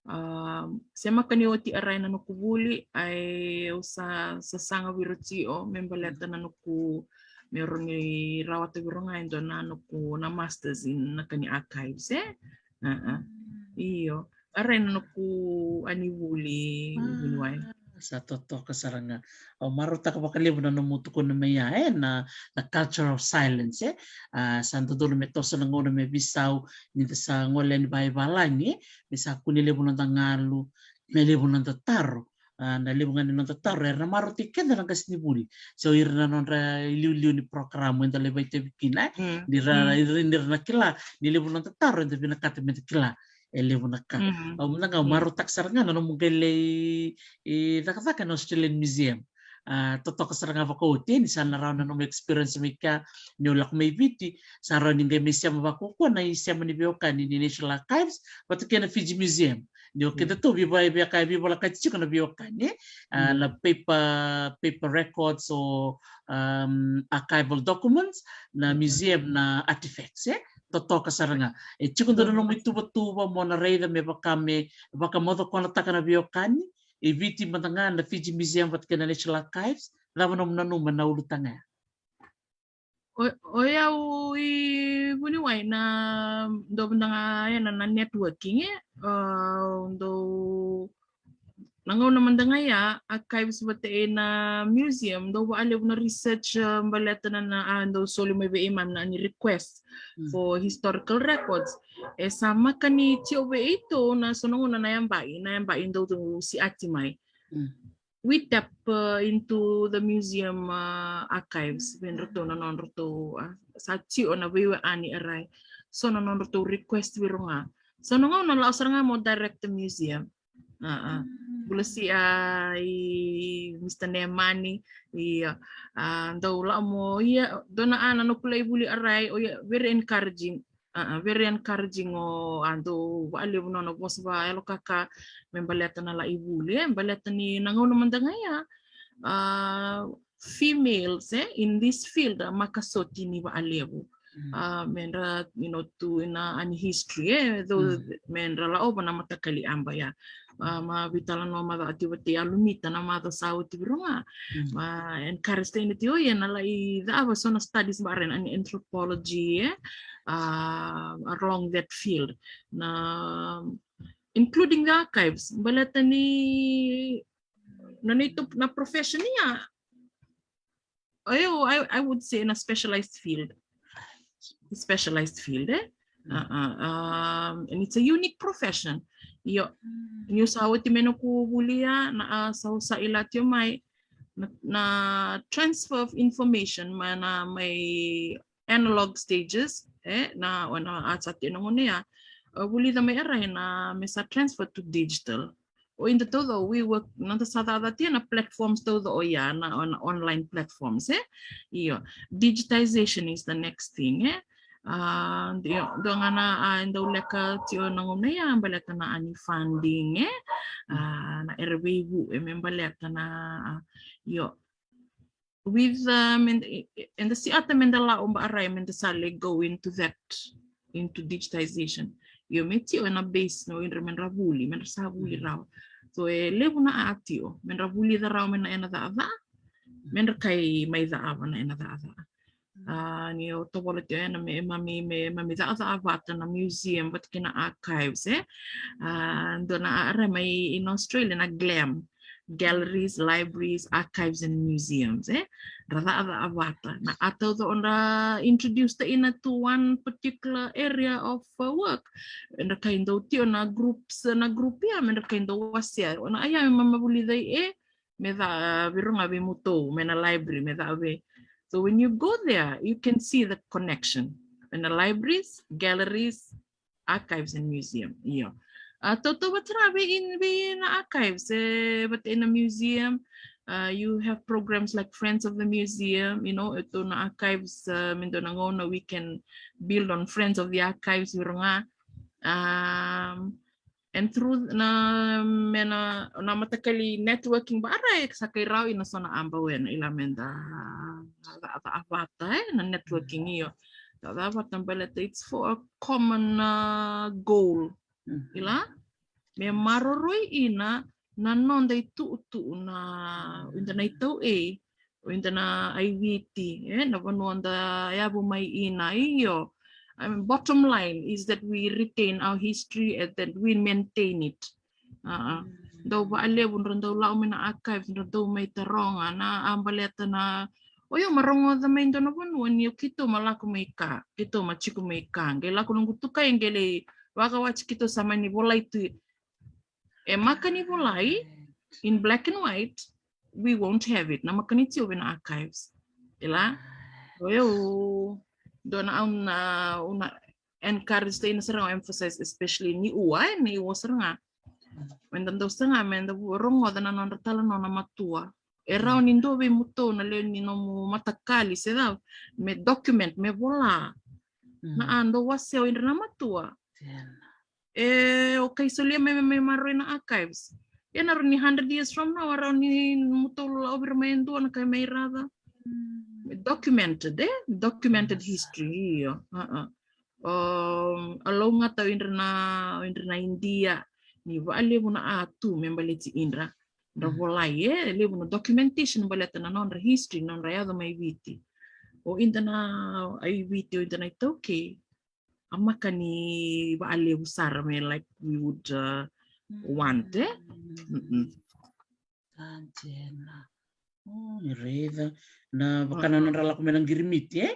Um, se maka ni oti arai na noqu vuli, au sa, sa saga vei ira tio me baleta na noqu, me rawa ni rawata vei ira ga e dua na noqu na masters in na ka ni archives, e? Uh, uh. Io. Arai na noqu a ni vuli, vuniwai. Sa totoka sara ga. Au marautaka vakalevu na nomu tukuna mai ya, e, na, na culture of silence, e. A, sa dodonu me toso na gauna me veisau, ni da sa gole yani vakaivalagi, e, me sa kune levu na noda galu, me levu na noda taro. A, na levu ga ni noda taro era na marautaki keda na qasenivuli. So ira na nodra iliuliu ni program eda lai vakaitavi kina, e. Ni ra, ni ra na kila ni levu na noda taro eda vinakata meda kila e levu na ka. Au mada ga au marautaka sara ga na nomu qai lai cakacaka na Australian Museum. A, totoka sara ga vakaoti, e, ni sa na rawa na nomu experience mai kea, niu lako mai Viti, sa rawa ni qai mai sema vakaukaua na isema ni veiwekani ni National Archives vata kei na Fiji Museum. Ni o keda tou veiva-, veiwekani, veivolekati tiko na veiwekani, a, na paper, paper records o, um, archival documents, na museum na artifacts, e? Totoka sara ga. E tiko dua na nomu ituvatuva mo na raica me vaka me, vakamocokonataka na veiwekani e Viti mada ga na Fiji Museum vata kei na National Archives, cava nomu nanuma na ulutaga ya? O, o yau i vuniwai na dau mada ga ena na networking, e, a, dau Na gauna mada ga ya, archives vata ena museum, dau vakalevu na research, uh, baleta na, na, a, dau soli mai vei imam na ni request for historical records. E sa maka ni tio vei ito na so na gauna na yabai, na yabai dau tu siati mai. We tap, uh, into the museum, uh, archives, vei ratou na nodratou, uh, sa tio na veiwe ani arai. So na nodratou request vei ro ga. So na gauna lau sara ga mo direct the museum. Uh, uh. Bula si a i Mister Nemani, i, uh, dau lau mo ia, dona ana no kula i vuli arai, o ia, very encouraging. Uh, uh, very encouraging o a dau vakalevu nona vosa va yalo kaka me baleta na lai vuli, e, baleta ni na gauna mada ga ya, uh, females, e, in this field, a maka soti ni vakalevu. Uh, me dra, you know, tu ina ani history, e, though me dra la ova na matakali aba ya. Uh, ma vitala no maca ati vata i alumita na maca sa oti vei ro ga. Ma encourage tei na tio ia na lai cava so na studies ba ren ani anthropology, e, uh, along that field. Na, including the archives, baleta ni na neitou na profession ia. I, I, I would say na specialized field. Specialized field, e? Uh, uh, um, and it's a unique profession. Io, niu sa oti me noqu vuli ya, na a sa usa i la tio mai, na, na transfer of information, ma na mai analog stages, e, na, o na a sa tio na gauna ya, a, vulica mai arai na me sa transfer to digital. O ida taucoko, we work, na da sa cakacaka tia na platforms taucoko ya, na, na online platforms, e? Io, digitization is the next thing, e? A, io, dua ga na, a, dau leka tio na gauna ya, baleta na ani funding, e? A, na era veivu, e me baleta na, a, io. With, uh, me da, e, e, eda siata me da lau ba arai me da sa let go into that, into digitization. Io me tio ena base no idra me dra vuli, me dra sa vuli rawa. So e levu na a tio, me dra vulica rawa me na ena cakacaka, me dra kai mai cakava na ena cakacaka. A, ni o tovola tio ena me mami, me mami cakacaka vata na museum, vata kei na archives, e. A, dua na a arai mai in Australia na GLAM, galleries, libraries, archives and museums, e. Ra cakacaka vata. Na a taucoko dra introduce ta ina to one particular area of, uh, work. Dra kai dau tio na groups, na group ia, me dra kai dau wasea. O na a ia me mama vulica i e, me ca vei ro ga vei mutou, me na library, me ca vei. So when you go there, you can see the connection. In the libraries, galleries, archives and museum. Io. A, tautauvata ra vei in, vei na archives, e, but in a museum, uh, you have programs like Friends of the Museum, you know, e tu na archives, uh, me dua na gauna we can build on Friends of the Archives, vei ro ga. Um, and through na, me na, na matakali networking ba arai, sa kai rau ina so na aba wena, ila me da, da, da, avata, e, na networking io. Da, da, avata baleta, it's for a common, uh, goal. Ila, me maroroi ina, na noda i tu, tu, na, ida na i tau e, o ida na ai Viti, e, na vanua da yavu mai ina, io. I mean, bottom line is that we retain our history and that we maintain it. Uh, uh. Dau vakalevu dra dau lau mai na archives, dra dau mai taroga, na a baleta na, o io ma rogoca mai dua na vanua ni o kitou ma lako mai ka, kitou ma tiko mai ka, qai lako noqu tukai, qai lai vakawati kitou sa mani volai tu. E maka ni volai, in black and white, we won't have it. Na maka ni tio vei na archives. Ila? O io, dua na au na, au na encourage ta ina sara ga, emphasize, especially ni ua, e, ni ua sara ga. Me da dau sara ga, me da rogoca na nodra tala nona matua. E rawa ni dua vei mutou na lewe ni nomu matakali, se cava, me document, me vola. Na a dau wasea o idra na matua. E, o kai solia me, me, me maroroi na archives. Ia na rawa ni hundred years from now, a rawa ni mutou lau vei ira mai e dua na kai mai raca. Documented, e? Documented history, io. Uh, uh. Um, a lau ga tau idra na, idra na Idia, ni vakalevu na a tu me baleti idra. Dra volai, e, levu na documentation baleta na nodra history, nodra yaco mai Viti. O ida na ai Viti, o ida na i taukei, a maka ni vakalevu sara me, like, we would, uh, want, e? Mm-mm. Ajena. Mm, raica. Na vaka na nodra lako mai na qirimiti, e?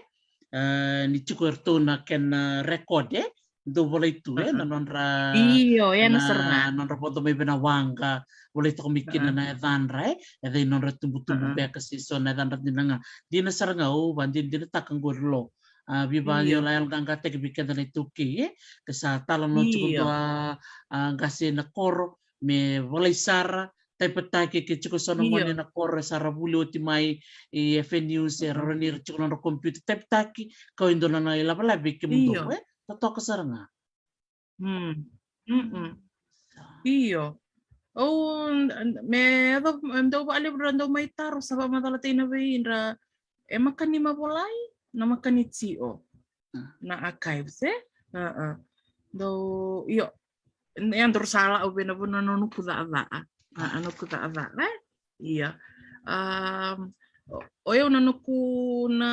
Ah, ni tiko eratou na kena record, e? Dou volai tu, e? Na nodra, io, e na sara ga, nodra vodo mai vei na waqa, volai toka mai kina na yacadra, e? Yaca i nodra tubutubu beka se so na yacadra dina ga. Dina sara ga, au vakadinadinataka qori lo. Ah, vei vaka ni o la yaloqaqataki vei keda na iTaukei, e? Ke sa talanoa tiko dua, ah, qase na koro, me volai sara, taipataki ke tiko so na gone na koro e sa ra vuli oti mai i F N U se ra rawa ni ra tiko na nodra computer, taipataki, kau e dua na ilavelave vei kemudou, e? Totoka sara ga. Mm. Mm-mm. Io. Au, n-, n-, me yaco, dau vakalevu ra dau mai taro, sa vakamacalataki na vei ira, e maka ni ma volai, na maka ni tio. Mm. Na archives, e? Dau, io. N-, e dau sa la au vei na vanua na noqu cakacaka. A, a noqu cakacaka, e? Ia. Um, o, o yau na noqu na,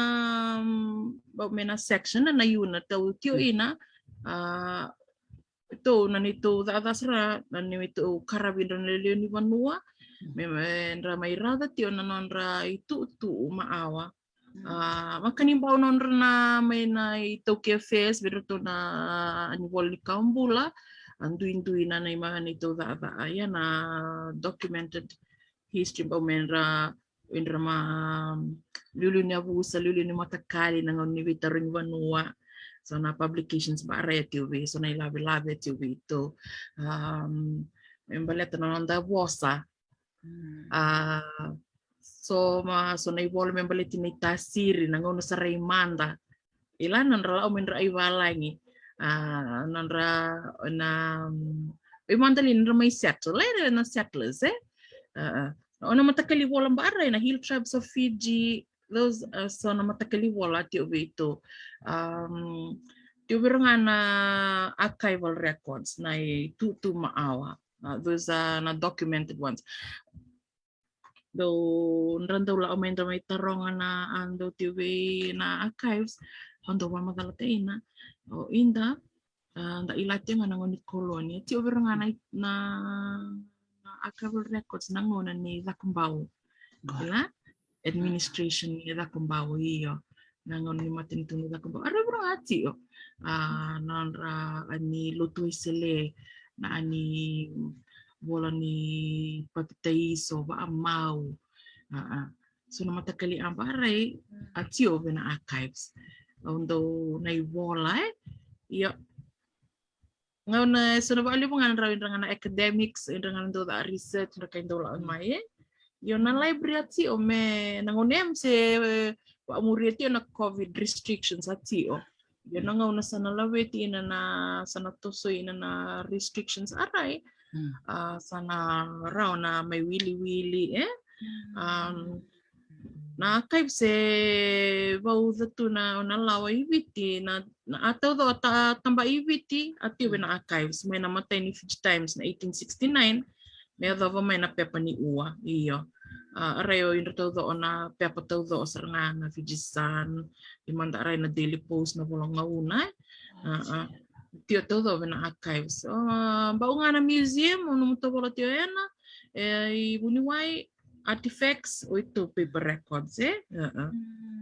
um, bau me na section, na unit au tio ina, a, tou na neitou cakacaka sara, na neitou qaravi ira na lewe ni vanua, me, me ra mai raica tio na nodra itutu ma awa. A, maka ni bau nodra na mai na iTaukei Affairs, vei iratou na, a, ni vola ni kawa bula, a, duidui na, na ima neitou cakacaka, ia na documented history bau me ra, vei ira ma, um, liuliu ni yavusa, liuliu ni mataqali, na gauna ni veitarogi vanua, so na publications ba ra e tio vei, so na ilavelave e tio vei tou. Um, me baleta na noda vosa, a, so ma, so na ivola me baleti na itasiri, na gauna sa ra i mada. I la nodra lako mai nodra i valagi. A, nodra, na, um, i mada li nodra mai settle, e, na settlers, e? A, a. O na matakali vola ba ra, na Hill Tribes of Fiji, those, a, so na matakali vola tio vei tou. Um, tio vei ira ga na archival records, na itutu ma awa. A, those are na documented ones. Dou, dra dau lako mai dra mai taroga na, a, dou tio vei na archives, au dau vakamacalataka ina. O ida, a, da ila tio ga na gauna ni koloni. Tio vei ira ga na, na, na archival records na gauna ni Cakobau. Ila? Administration ni Cakobau, io. Na gauna ni matanitu ni Cakobau. A ra vura ga tio. A, nodra, a, ni lotu Wesele, na, a, ni vola ni papitaiso, vakamau. A, a. So na matakali a ba rai, a tio vei na archives. Au dau na ivola, e? Io. Gauna, e so na vakalevu ga na rau, e dra ga na academics, e dra ga na dau caka research, dra kai dau lako mai, e. Io na library a tio me, na gauna em se, e, vakamuria tio na COVID restrictions a tio. Io na gauna sa na laveti ina na, sa na toso ina na restrictions a rai. A, sa na rawa na mai wiliwili, e. Um, na archives e vauca tu na, na lawa i Viti, na, na a taucoko ta, taba i Viti, a tio vei na archives, mai na matai ni Fiji Times na eighteen sixty-nine, me yacova mai na pepa ni ua, io. A, a rai o idra taucoko na pepa taucoko sara ga na Fiji Sun, i mada a rai na Daily Post na Vola Gauna, e. A, a. Tio taucoko vei na archives. A, bau ga na museum, o nomu tovola tio ena, e, i Vuniwai, artifacts, o ito paper records, e? A, a.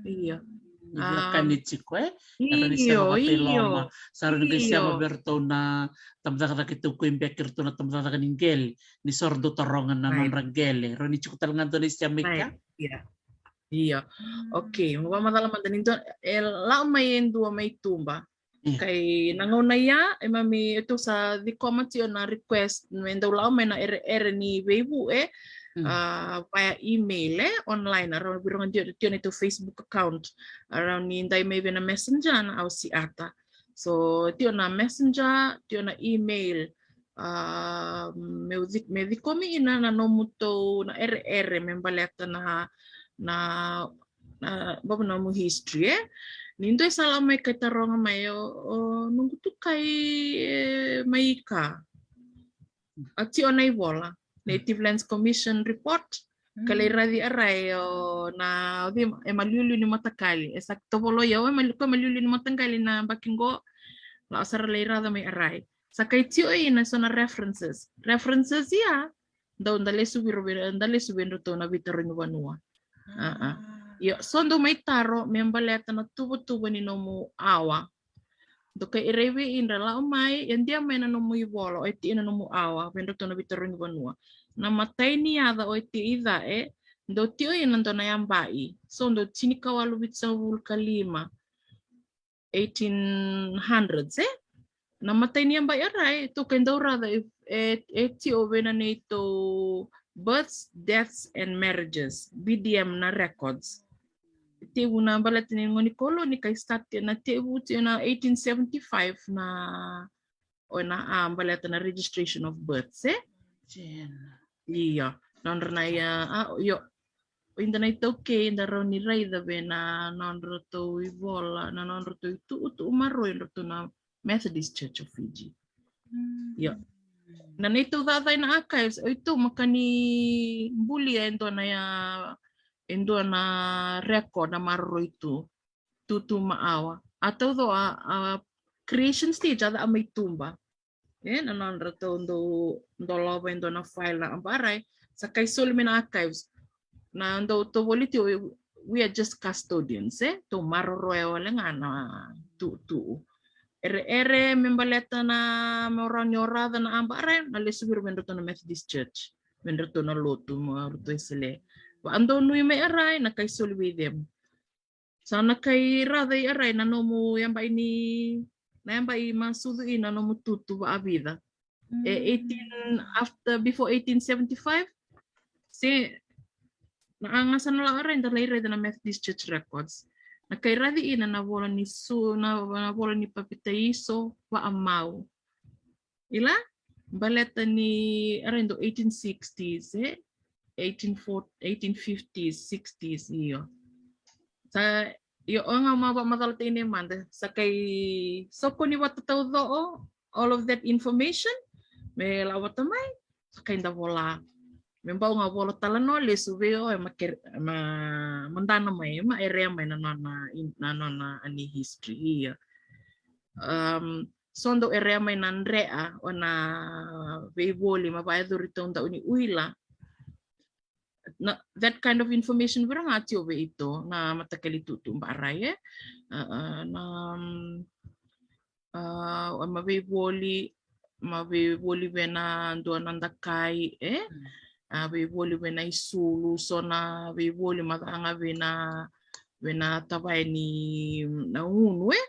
Ia. Ni vula ka ni tiko, e? Era ni sema vata i loma. Sa ra ni qai sema vei ratou na tabacakacaka i Taukei beka, ratou na tabacakacaka ni qele. Ni so ra dau taroga na nodra qele. Ra ni tiko tale ga dua na isema i ka. Ia. Ia. Okay, mo vakamacala mada ni dua, e lako mai e dua mai tuba. Kai na gauna ia, e mami, e tou sa cikoma tio na request me dau lako mai na ere, ere ni veivu, e, a, via email, e, online, a rau viroga tio, tio na tou Facebook account, a rau ni dai mai vei na Messenger na au siata. So, tio na Messenger, tio na email, a, meu ci-, me cikomi ina na nomu tou na ere, ere, me baleta na, na na, bau nomu history, e? Ni dua e sa lako mai kai taroga mai o, o noqu tukai, e, mai ka. A tio na ivola, Native Lands Commission report, ka lai raci a rai o na, o cei, e maliuliu ni mataqali, e sa tovoloi au, e mali-, ko maliuliu ni mataqali na baki qo, lako sara lai raca mai a rai. Sa kai tio ina so na references. References ia, dau da lesu vei, da lesu vei dratou na veitarogi vanua. Io, so dou mai taro me baleta na tuvatuva ni nomu awa. Dou kai ira i vei idra, lako mai, e dia mai na nomu ivola o e tiʻi na nomu awa vei dratou na veitarogi vanua. Na matai ni yaca o e tiʻi i ca e dou tiʻo ina dua na yabai. So dou tinikawalu vitusagavulu ka lima, eighteen hundreds, e? Na matai ni yabai arai, tou kai dau raca e, e, e tiʻo vei na neitou births, deaths and marriages, B D M na records. Tevu na baleta ni gone ni koloni kai start na tevu tiʻo na eighteen seventy-five na o na a baleta na registration of births, e? Io, nodra na ia, a, io. O ida na iTaukei da rawa ni raica vei na nodratou ivola, na nodratou ituʻutuʻu maroroi dratou na Methodist Church of Fiji. Io. Na neitou cacai na archives, o itou maka ni bulia e dua na ia, e dua na record na maroroi tu, tutu ma awa. A tauco a, a creation stage a ca mai tuba. E, na nodratou dau dolava e dua na file na aba arai, sa kai soli mai na archives. Na dau tou voli tiʻo, we are just custodians, e? Tou maroroya wale ga na tutu. Ere, ere me baleta na me o rawa ni o raca na aba arai, na lesu vei ira vei dratou na Methodist Church, vei dratou na lotu ma ratou e sele. Vaadonui mai arai, na kai soli vei them. Sa na kai raca i arai na nomu yabai ni, na yabai ma sucu ina nomu tutu vaavica. E eighteen, after, before eighteen seventy-five, se na a ga sa na lako arai da lai raica na Methodist Church records. Na kai raci ina na vola ni su, na, na vola ni papitaiso vaamau. Ila, baleta ni arai dau eighteen sixties, e? Eighteen forty, eighteen fifties, sixties, io. Sa, io, o ga ma vaamacala tei nei mada, sa kai soko ni vata tauco, all of that information, me lako vata mai, sa kai da vola. Me bau ga vola talanoa lesu vei o, e ma kere, ma, ma dana mai, ma erea mai na nona, na nona ani history, io. Um, so dau erea mai na drea, o na veivoli ma vaayacori tau dau ni uila. Na, that kind of information vei ira ga tiʻo vei ito, na matakali tutu ba arai, e? Uh, uh, na, um, uh, ma veivoli, ma veivoli vei na dua na dakai, e? A veivoli vei na isulu, so na veivoli ma ca ga vei na, vei na tavaya ni na gunu, e?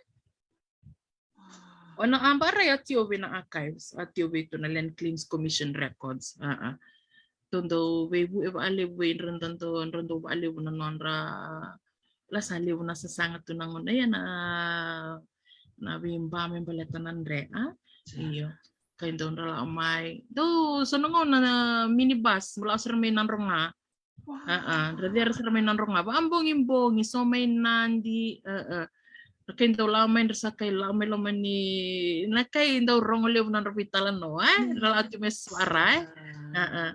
O na aba arai a tiʻo vei na archives, a tiʻo vei tu na Land Claims Commission records. A, a. Tou dau veivuke vaalevu vei ira, dau, dau vaalevu na nodra, la sa levu na sasaga tu na gauna ia na, na veiba me baleta na drea. Io. Kai dau dra lako mai. Dau, so na gauna na minibus, me lako sara mai Nadroga. A, a, dra cera sara mai Nadroga. Vaabogibogi, so mai Nadi, a, a. Dra kai dau lako mai, dra sa kai lako mai loma ni, na kai dau rogo levu na nodra veitalanoa, e? Dra lako tu me suara, e? A, a.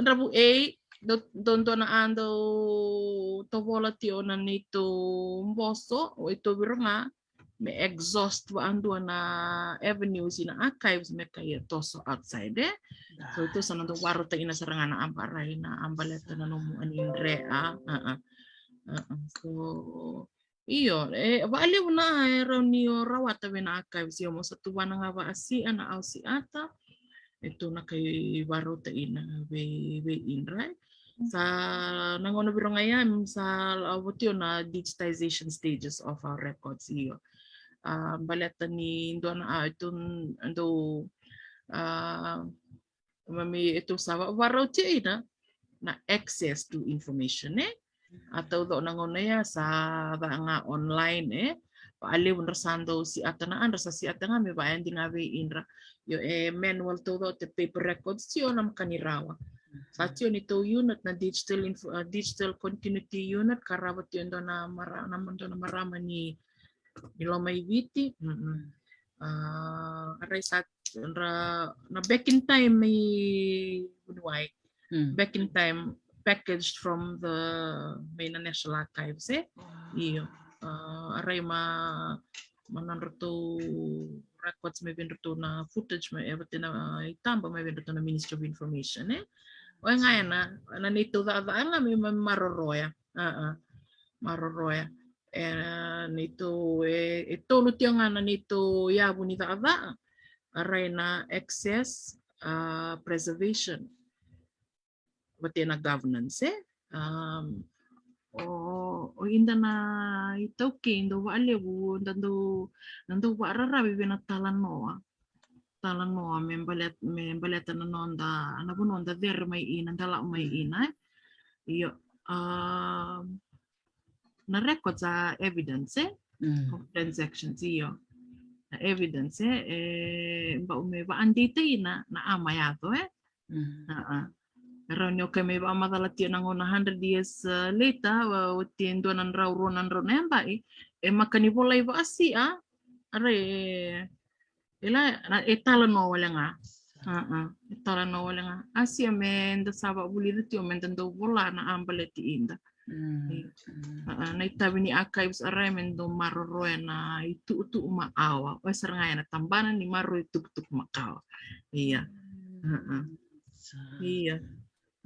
Dra vu ei, dau, dau dua na a dau tovola tiʻo na neitou boso, o ito vei ira ga, me exhaust vaadua na avenues ina archives me kai e toso outside, e? So ito sa na dau varauta ina sara ga na aba arai na a baleta na nomu ani drea, a, a. A, a. So, io, e, vaalevu na e rawa ni o rawata vei na archives, io, mo sa tuvana ga vaasiʻa na au siata, e tu na kai varauta ina vei, vei idra. Sa na gauna vei ira ga ia, sa lavo tiʻo na digitization stages of our records, io. A, baleta ni dua na a, e tu, dau, a, mami e tu sa va, varauta ina na access to information, e? A tauco na gauna ia sa va ga online, e? Vaalevu dra sa dau siata na a dra sa siata ga me vaayadi ga vei idra. Io, e manual tauco te paper records, io, na maka ni rawa. Sa tiʻo ni tou unit na digital info, a, digital continuity unit, ka rava tiʻo dua na mara, na dua na marama ni, ni Lomaiviti. Mm-mm. A, arai sa dra, na back in time i vuniwai. Back in time packaged from the, mai na National Archives, e? Io. A, arai ma, ma nodratou records mai vei dratou na footage mai, e vata na, a, itaba mai vei dratou na Ministry of Information, e? O ya ga ena, na neitou cakacaka ga me, me maroroya. A, a. Maroroya. E, neitou, e, e tolu tio ga na neitou yavu ni cakacaka. A rai na access, a, preservation. Vata na governance, e? Um, o, o ida na iTaukei, dau vakalevu, da dau, da dau vakararavi vei na talanoa. Talanoa, me baleta, me baleta na noda, na vanua da cere mai ina, da lau mai ina, e? Io, um, na records are evidence, e? Mm. Of transactions, io. Na evidence, e? E, bau me vakadeita ina, na ama yaco, e? Mm. A, a. Rau ni o kai me vakamacala tio na gauna hundred years, uh, later, wa, oti e dua na drau, rua na drau na yabai, e maka ni volai vakasia, a, rai, e, e la, na, e talanoa wale ga. A, a, e talanoa wale ga. A sia me da sa vakavulica tio me da dau vola na a baleti ida. Mm, mm. A, a, na itavi ni archives a rai me dau maroroya na itukutuku makawa. O ya sara ga ya na tabana ni maroroi tukutuku makawa. Ia. Mm. A, a. Sa. Ia.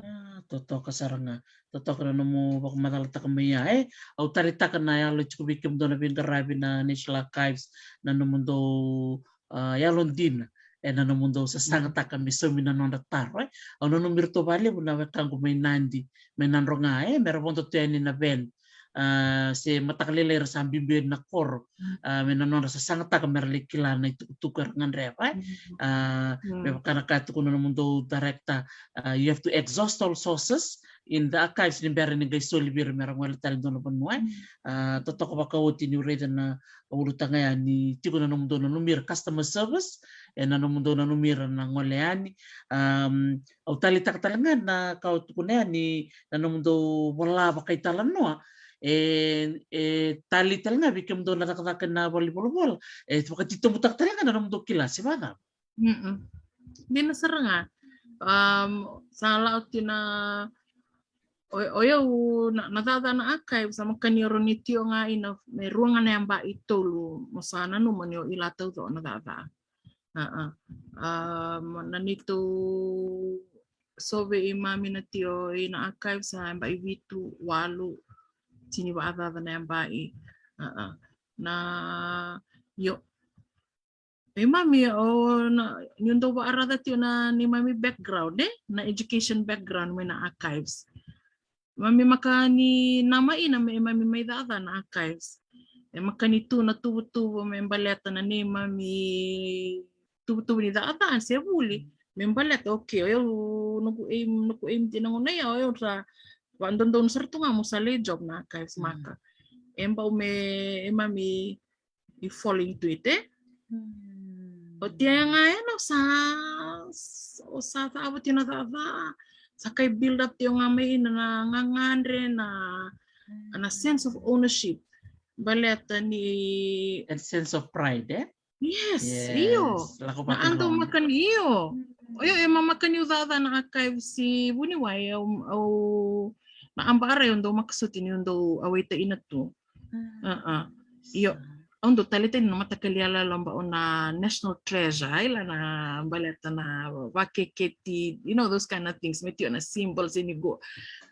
A, totoka sara ga. Totoka na nomu vakamacalataka mai ya, e? Au taleitaka na yalo e tiko vei kemudou na veiqaravi na National Archives, na nomudou, a, yalodina ena nomudou sasagataka me saumi na nodra taro, e? Au nanumi iratou vakalevu na wekaqu mai Nadi, mai Nadroga, e? Me ra vodo tu yani na van, a, se mataka lailai era sa biubiu yani na koro, a, me na nodra sasagataka me ra lai kila na itukutuku era gadreva, e? A, me vaka na ka e tukuna nomudou director, a, you have to exhaust all sources in the archives ni bera ni qai soli vei ira me ra gole tale dua na vanua, e? A, totoka vakaoti niu raica na ulutaga ya ni tiko na nomudou nanumi ira customer service, e, na nomudou nanumi ira na gole yani. Um, au taleitaka tale ga na ka o tukuna yani na nomudou vola vakaitalanoa, e, e talei tale ga vei kemudou na cakacaka na valenivolavola, e vakatitobutaka tale ga na nomudou kila, se vacava? Mm-mm. Dina sara ga. Um, sa lau tio na, o, o yau na, na cakacaka na archive, sa maka ni o rau ni tio ga ina me rua ga na yabai, tolu, mo sa nanuma ni o ila taucoko na cakacaka. A, a. Um, na neitou sove i mami na tio ina archive sa yabai vitu, walu, tini vakacaca na yabai. A, a. Na, io. E mami, o na, niu dau vakaraica tio na neimami background, e? Na education background mai na archives. Mami maka ni nama ina me, e mami mai cakacaka na archives. E maka ni tu na tuvatuva me baleta na neimami tuvatuva ni cakacaka se vuli. Me baleta, okay, o yau noqu aim, noqu aim dina gauna ya, o yau sa vakadodonu sara tu ga mo sa lai job na archives maka. E bau me, e mami i fall into it, e? Mm. O tia ga ena o sa, o sa cava tio na cava, sa kai build up tio ga mai ina na gagadre, na, na sense of ownership. Baleta ni that sense of pride, e? Yes, io. Na a dau makani, io. O yau e mamaka niu cakacaka na archives i vuniwai, au, au na abara au dau makasuti niu dau awaita ina tu. A, a. Io. Au dau taleitaka na matakali yaloyalo bau na national treasure, ai la na baleta na vakeketi, you know, those kind of things, me tio na symbols e ni qo.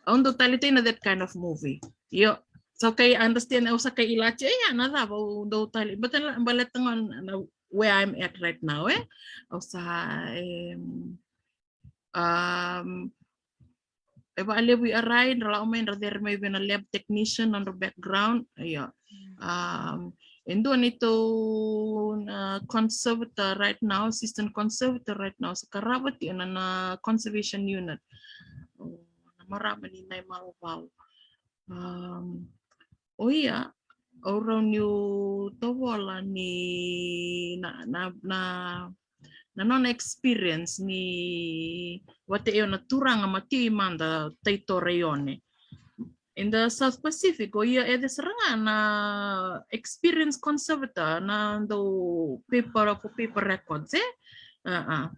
Au dau taleitaka na that kind of movie. Io. So kai understand, au sa kai ila tio, e, ia na cava au dau tale, but baleta ga na where I'm at right now, e? Au sa, em, um, e vakalevu i arai, dra lau mai, dra cere mai vei na lab technician, nodra background, io. Um, e dua neitou na conservator right now, assistant conservator right now, sa qarava tio na, na conservation unit. O, na marama ni Naimalovalu. Um, o ia, au rau niu tovola ni na, na, na, na nona experience ni vata io na turaga ma tio i mada Taitora Ione. In the South Pacific, o ia e sara ga na experience conservator na dau paper, for paper records, e? A, a.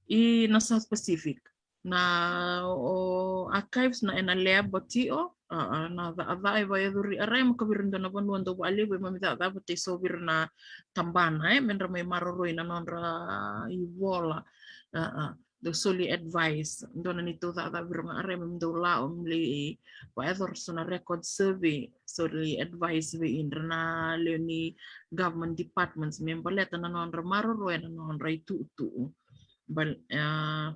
I na South Pacific. Na o archives na ena lab o tio, a, a, na cakacaka e vakayacori arai maka vei ira dua na vanua dau vakalevu e mami cakacaka vata i so vei ira na tabana, e, me dra mai maroroi na nodra ivola. A, a. dou soli advice, dua na neitou cakacaka vei ira ga, a rai me dou lako me lai vakayacora so na record survey, soli advice vei ira na lewe ni government departments me baleta na nodra maroroya na nodra itutu. Bal, a,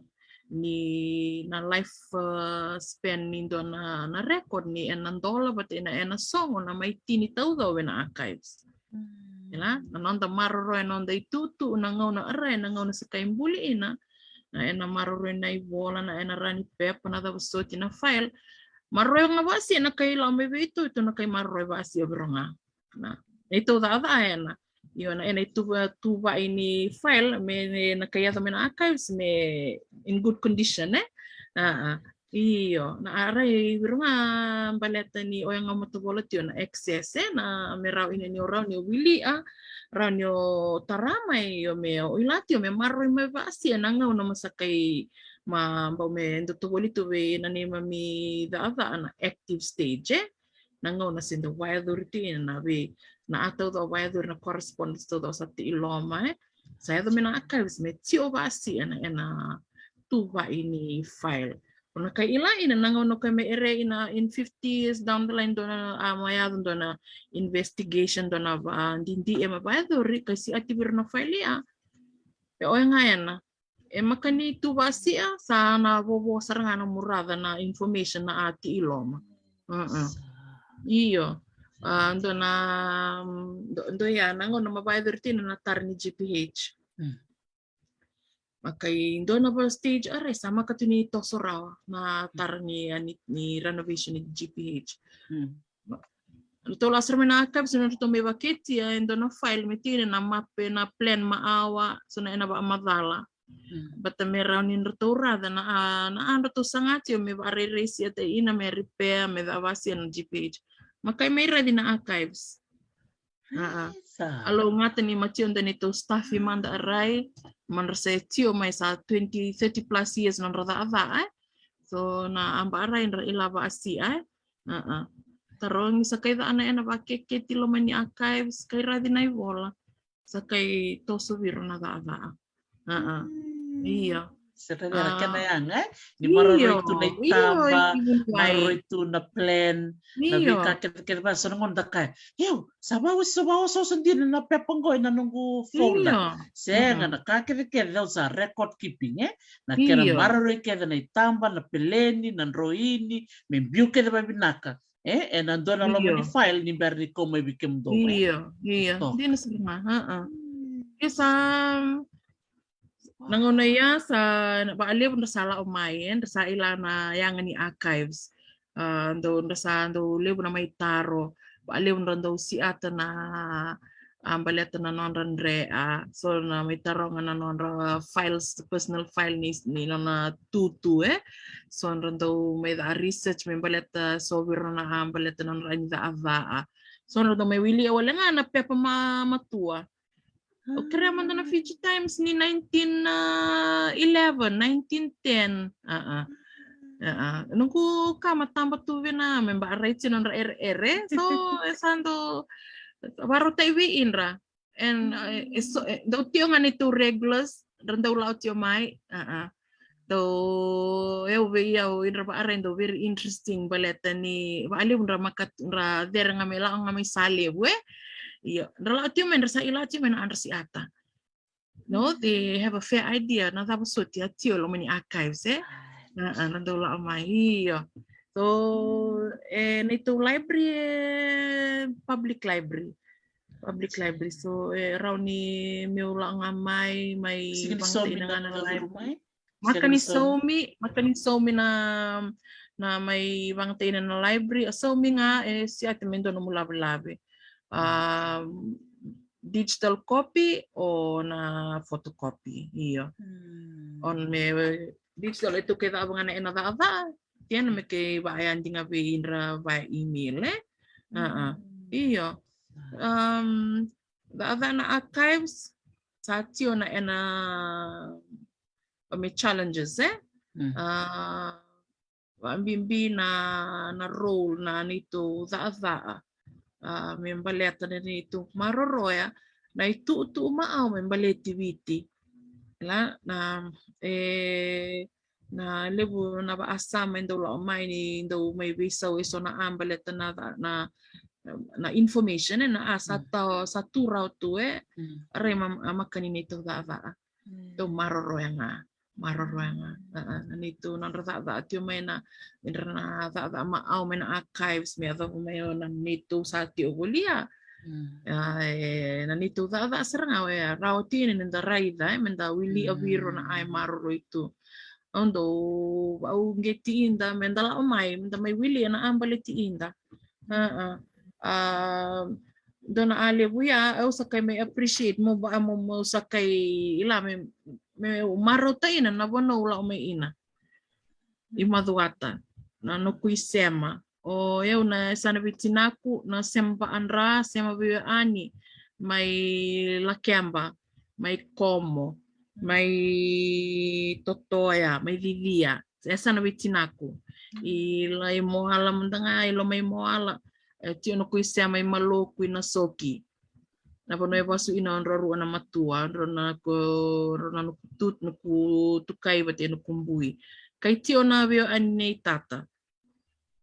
ni na life, a, span ni dua na, na record ni ena dola vata ena, ena sogo na mai tini taucau ena archives. Ila, na noda maroroya na noda itutu na gauna a rai, na gauna sa kai buli ina, na ena maroroya na ivola, na ena rani pepa, na cava soti na file. Maroroya ga vakasia na kai lako mai vei ito, ito na kai maroroya vakasia vei ira ga. Na, neitou cakacaka ena. Io, na ena ituva, tuvai ni file me na kai yaco mai na archives me in good condition, e? A, a. Io, na a rai vei ira ga baleta ni oya ga matavola tio na access, e? Na me rawa ina ni o rawa ni o wili, a, rawa ni o tara mai, io me o ila tio me maroroi mai vakasia na gauna ma sa kai ma bau me dau tovoli tu vei na neimami cakacaka na active stage, e? Na gauna se dau vakayacori tu ina na vei na a taucau vakayacori na correspondence taucau sa tei loma, e? Sa yaco mai na archives me tio vakasia ena, ena tuvai ni file. O na kai ila ina na gauna o kai me ere ina in fifty years down the line dua na, a, ma yaco dua na investigation, dua na va, didi e ma vakayacori, kai siati vei ira na file ia. E oya ga ena. E maka ni tu vakasia, sa na vovo sara ga na muraca na information na a tei loma. A, a. Io. A, dua na, dua, dua ia na gauna ma vakayacori tu ina na tara ni G P H. Mm. Maka i dua na va stage, a rai sa maka tu ni toso rawa na tara ni, a, ni, ni renovation ni G P H. Mm. Ratou lako sara mai na archives, ratou mai vaketia e dua na file me tini na mape, na plan ma awa, so na ena vakamacala. Mm. Baleta me rawa ni ratou raca na, a, na a ratou saga tio me vakarairai siata ina me repair, me cava sia na G P H. Ma kai mai raici na archives. A, a. Sa. A lougata ni ma tio dua neitou staff i mada a rai, ma dra se tio mai sa twenty, thirty plus years nodra cakacaka, e? So na a ba a rai dra ila vakasia, e? A, a. Tarogi sa kai caka na ena vakeketi loma ni archives, kai raici na ivola. Sa kai toso vei ira na cakacaka. A, a. Mm. Io. Sa raica na kena yaga, e? Ni maroroi tu na itaba, maroroi tu na plan, na veika kece, kece va, so na gauna da kaya, io, sa vakaoso, vakaososo dina na pepa qo ena noqu folder. Io. Sega, na ka kece kece au sa record keeping, e? Na kena maroroi kece na itaba, na peleni, na droini, me biu kece vavinaka. E, ena dua na loma ni file ni bera ni kau mai vei kemudou mai. Io, io. Dina sara ga, a, a. Io sa, na gauna ia sa, vakalevu dra sa lako mai, e, dra sa ila na yaga ni archives. A, dau, dra sa, dau levu na mai taro. Vakalevu dra dau siata na, a, baleta na nodra dre, a, so na mai taroga na nodra files, personal file ni, ni nona tutu, e. So dra dau mai caka research me baleta so vei ira na, a, baleta na nodra ni cakacaka. So dra dau mai wili e wale ga na pepa ma, matua. O kerea mada na Fiji Times ni nineteen eleven, nineteen ten. A, a. A, a. Noqu ka ma taba tu vei na me ba rai tsi nodra ere, ere. So, e sa dau varautai vei idra. And, a, e so, e, dau tio ga neitou regulars, dra dau lako tio mai. A, a. Dau, e, au vei au, idra vakarai dau very interesting, baleta ni vakalevu dra maka, dra cere ga mai, lako ga mai sa levu, e. Io, dra lako tio mai, dra sa i lako tio mai na a dra siata. No, they have a fair idea na cava soti a tio loma ni archives, e. A, a, na dau lako mai, io. So, e, neitou library, e, public library. Public library. So, e, rawa ni meu lako ga mai, mai vakateina ga na library. Maka ni saumi, maka ni saumi na, na mai vakateina na library, a saumi ga, e, siata me dua nomu lavelave. A, digital copy o na photocopy, io. Mm. O me digital e tu ke cava ga na ena cakacaka, tia na me ke vaya diga vei idra vaya email, e? A, a. Mm. Io. Um, cakacaka na archives, sa tio na ena, o me challenges, e? Mm. A, vakabibi na, na role na neitou cakacaka. A, me baleta na neitou maroroya na itutu ma au me baleti Viti. Ila na, e, na levu na vaasama e dau lako mai ni dau mai veisau eso na a baleta na, na, na information e na a sa, mm, tau, sa tu rawa tu e, mm, rai ma, a makani neitou cakacaka. Mm. Dau maroroya ga, maroroya ga. A, a, na neitou nodra cakacaka tio mai na, nodra na cakacaka ma au mai na archives me yacova mai o na neitou sa tio volia. Mm. A, e, na neitou cakacaka sara ga oya rawa tio ina neda raica, e, meda wili, mm, vei ira na a e maroroi tu. Au dau, au qeti ida meda lako mai, meda mai wili ena a baleti ida. A, a, a, dua na a levu ya, au sa kai mai appreciate, mo ba, mo, mo sa kai ila me, me marauta ina na vanua au lako mai ina. I Macuata, na noqu isema. O yau na yasana vei tinaku, na sema vaadra, sema vei ani, mai Lakeba, mai Komo, mai Totoya, mai Cicia. Yasana vei tinaku. I la i Moala mada ga, i loma i Moala. E tio noqu isema i Maloku i Nasoki. Na vanua e vasu ina o drau rua na matua, drau na ko, drau na noqu tu, noqu tukai vata e noqu bui. Kai tio na vei o ani nei tata.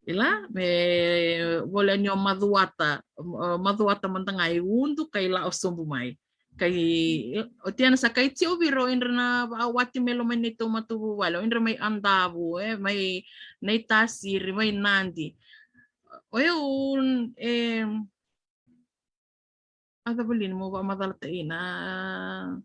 Ila, me vole ani o Macuata, o Macuata mada ga i Udu, kai lako sobu mai. Kai, o tia na sa kai tio vei ira o idra na vaawati me loma neitou matavuvale, o idra mai Adavu, e, mai Naitasiri, mai Nadi. O yau, e, a cava lini mo vaamacalata ina,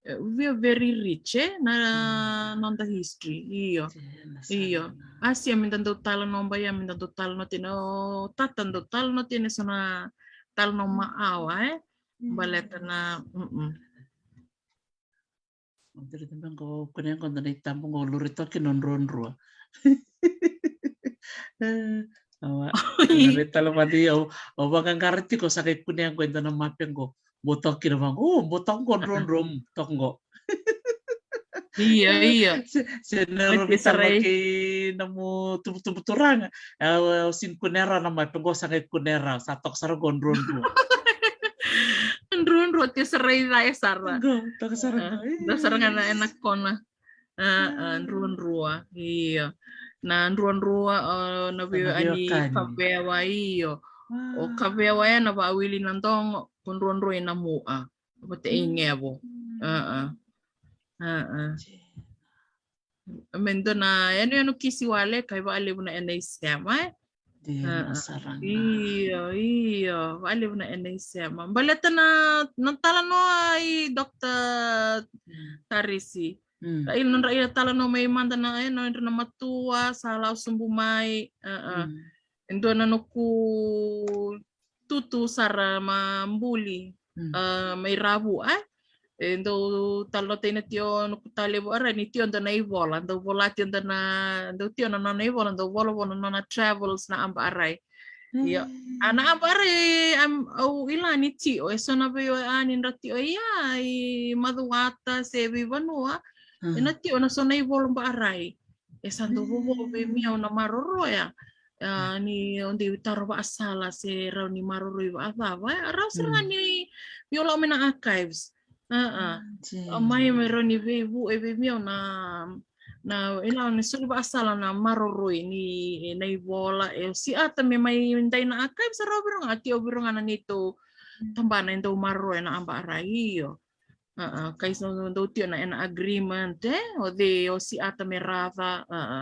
e, we are very rich, e, na, mm, noda history, io. Io, na, io, sara na. A sia meda dau talanoa ba ya, meda dau talanoa tena, o tata dau talanoa tena eso na talanoa, mm, maawa, e. Mm. Baleta na, mm, mm. O diri tambe qo, kunea qo dua na itabu qo, luri toki na druadrua. Awa. Oi. Ena vei tale mada au, au vaqaqara tiko sa qai kunea qo e dua na mape qo. Mo toki na vaqo, o, mo toki qo druadrua, mo toki qo. Io, io. Se, se na rovi tale kei na mo tubutubu turaga. Au, au sini kunea rawa na mape qo, sa qai kunea rawa, sa toka sara qo druadrua. Druadrua, tia sara i ca e sara. Qo, toka sara qo. Da sara ga na ena kona. A, a, druadrua, io. Na druadrua, a, na vei o ani Kavewa, io. O Kavewa e na vaawili na dogo, ko druadrua i na mua. Vata i Ngevo. A, a. A, a. Me dua na yanuyanu kisi wale, kai valevu na ena isema, e? Dina sara ga. Io, io, valevu na ena isema. Baleta na, na talanoa i Doctor Tarisi. Ra ila nodra ila talanoa mai mada na, e, nodra na matua, sa lau sobu mai. A, a. E dua na noqu tutu sara ma buli, a, mai Ravu, e? E dau talanoataki na tio noqu talevu, a, rai ni tio dua na ivola, dau vola tio dua na, dau tio na nona ivola, dau volavola na nona travels na aba a rai. Io. A na aba a rai, au ila ni tio, e so na vei o ani dra tio, ia, i Macuata, se vei vanua, e na tio na so na ivola ba a rai. E sa dau vovo vei miau na maroroya. A, ni o dei taro vaasala se rau ni maroroi vaacava, e, rau sara ga ni, ni o lau mai na archives. A, a. A, mai me rau ni veivu, e vei miau na, na, e na, ni soli vaasala na maroroi ni, e, na ivola, e, o siata me mai dai na archives, rau viro ga, tio viro ga na neitou tabana e dau maroroi na aba a rai, io. A, a, kai sa dau tio na ena agreement, e? O cei o siata me raca, a, a.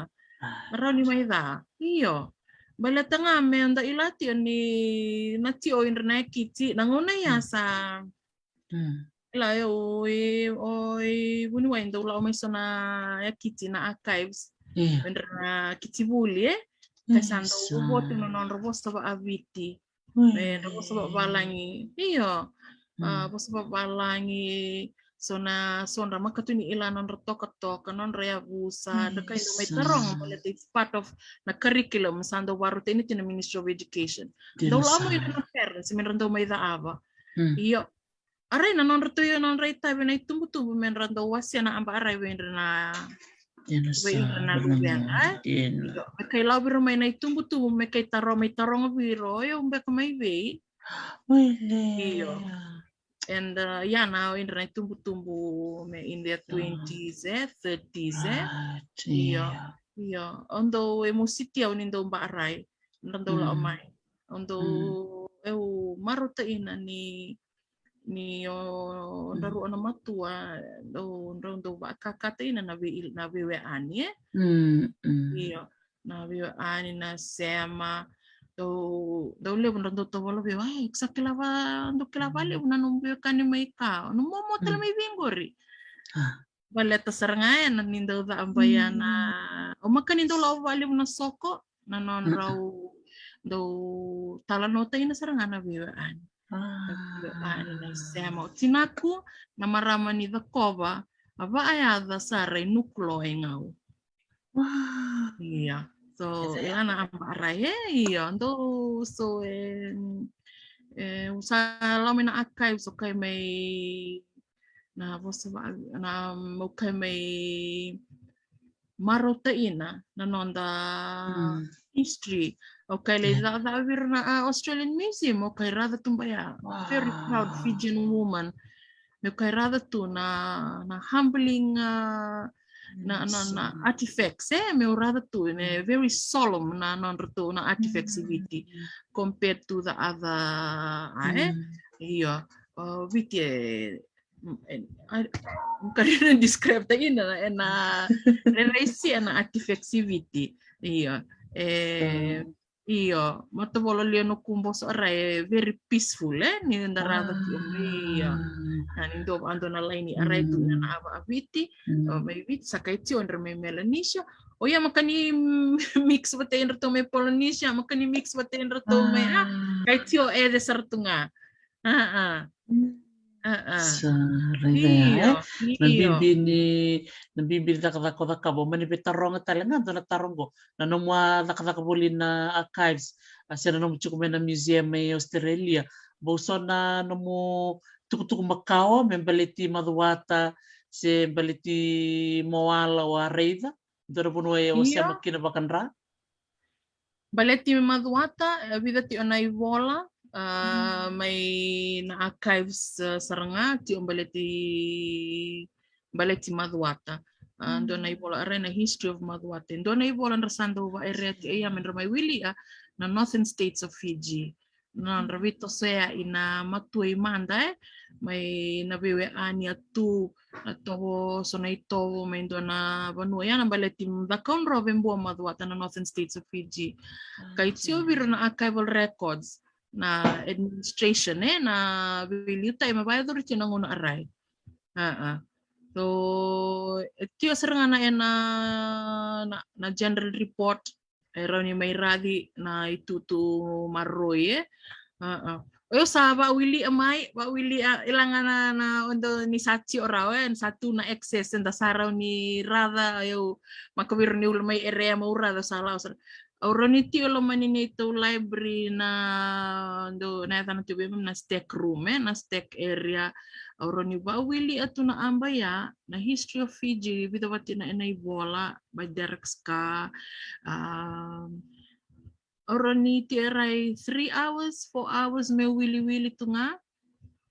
Rau ni mai ca. Io. Baleta ga me da ila tio ni na tio idra na yakiti, na gauna ia sa. Ila e o i, o i vuniwai dau lau mai so na yakiti na archives. Idra na kiti vuli, e? Kai sa dau votu na nodra vosa vaaviti. E, na vosa vavalagi. Io. A, vosa vavalagi. So na, so dra makatu ni ila nodra tokatoka, nodra yavusa, dra kai dau mai taroga, baleta it's part of na curriculum, sa dau varau tiko na Ministry of Education. Dau lau mai na parents, me dra dau mai caava. Io. A rai na nodra tu io nodra itavi na itubutubu, me dra dau wasea na aba a rai vei dra na Vei ira na luvena, e? Me kai lau viro mai na itubutubu, me kai taro mai taroga viro, o yau beka mai vei? Io. And, uh, ia na, o ira na itubutubu me in their twenties, eh, thirties, eh. Io, io. O dou e mositi au ni dou ba'arai. Dra dou la'o mai. O dou, eu marauta'ina ni, ni o dra ru'a na matua, dou, dra dou va'akakata'ina na vei, na veiwe'ani, eh. Io. Na veiwe'ani, na sema, dou, dou levu na dou tovolea vei au, ai, sa kila va, dou kila valevu na nomu veiwekani mai ka, na momo tale mai vei qori. Baleta sara ga e na ni dau ca'abai a na, o maka ni dau la'o valevu na soko, na nodrau dau talanoata'ina sara ga na veiwe'ani. Na veiwe'ani, na isema. O tinaku, na marama ni Cakova, a va'ayaca sara i Nukuloa i Gau. Ia. So, e la na a ba'arai, e, ia, dou, so, e, e, au sa la'o mai na archives, au kai mai, na vosa va, na, au kai mai marauta'ina na noda history. Au kai lai ca'aca'a vei ira na, a, Australian Museum, au kai raca tu baya. Very proud Fijian woman. Meu kai raca tu na, na humbling, a, na, na, na artifacts, e, meu raca tu, ne, very solemn na nodratou na artifacts i Viti compared to the other, a, e. Io, o Viti e, e, a, au kaya na describe ta'ina e na, e na rairai si'a na artifacts i Viti. Io, e, io, matavolo Lianokubo so, a, e very peaceful, e, ni da raca tu, io. Na ni dou va'adua na laini, a, e tu na, na ava a Viti, o, mai Viti, sa kai tio dra mai Melanesia, o ia maka ni mix vata i dratou mai Polynesia, maka ni mix vata i dratou mai, a, kai tio e de sara tu ga. A, a. Sa raica ya, e? Na bibi ni, na bibi ni cakacaka o cakava. Mani veitaroga tale ga dua na taro qo. Na nomu a cakacaka voli na archives, a, se na nomu tiko mai na museum mai Australia. Vou so na nomu tukutuku makawa me baleti Macuata se baleti Moala o a raica? Dua na vanua e o sema kina vakadra? Baleti Macuata, e vica tio na ivola, a, mai na archives, a, sara ga, tio baleti, baleti Macuata. A, dua na ivola, a, rai na History of Macuata. Dua na ivola dra sa dau va'erea tio, ia me dra mai wili, a, na Northern States of Fiji. Na nodra veitosoya i na matua i mada, e, mai na veiwe'ani a tu, na tovo, so na itovo mai dua na vanua, ia na baleti Cakaudrove, Bua, Macuata, na Northern States of Fiji. Kai tio vei ira na archival records, na administration, e, na veiliuta'e me va'ayacori tio na gauna a rai. A, a. So, e tio sara ga na, e na, na, na general report, e rawa ni mai raci na itutu maroroi, e. A, a. O yau sa va'awili'a mai, va'awili'a, a, i la ga na, na, o dou ni sa tio rawa, e, ni sa tu na access, eda sa rawa ni raca, o yau, maka vei ira ni ula mai erea, mau raca, sa la'o sara. Au rawa ni tio loma ni neitou library na, dou, na yacana tio vei, na stack room, e, na stack area. Au rawa ni va'awili'a tu na aba ya, na History of Fiji, vica vata na, na ivola, by Derek Scar. Um, au rawa ni tio e rai three hours, four hours, meu wiliwili tu ga.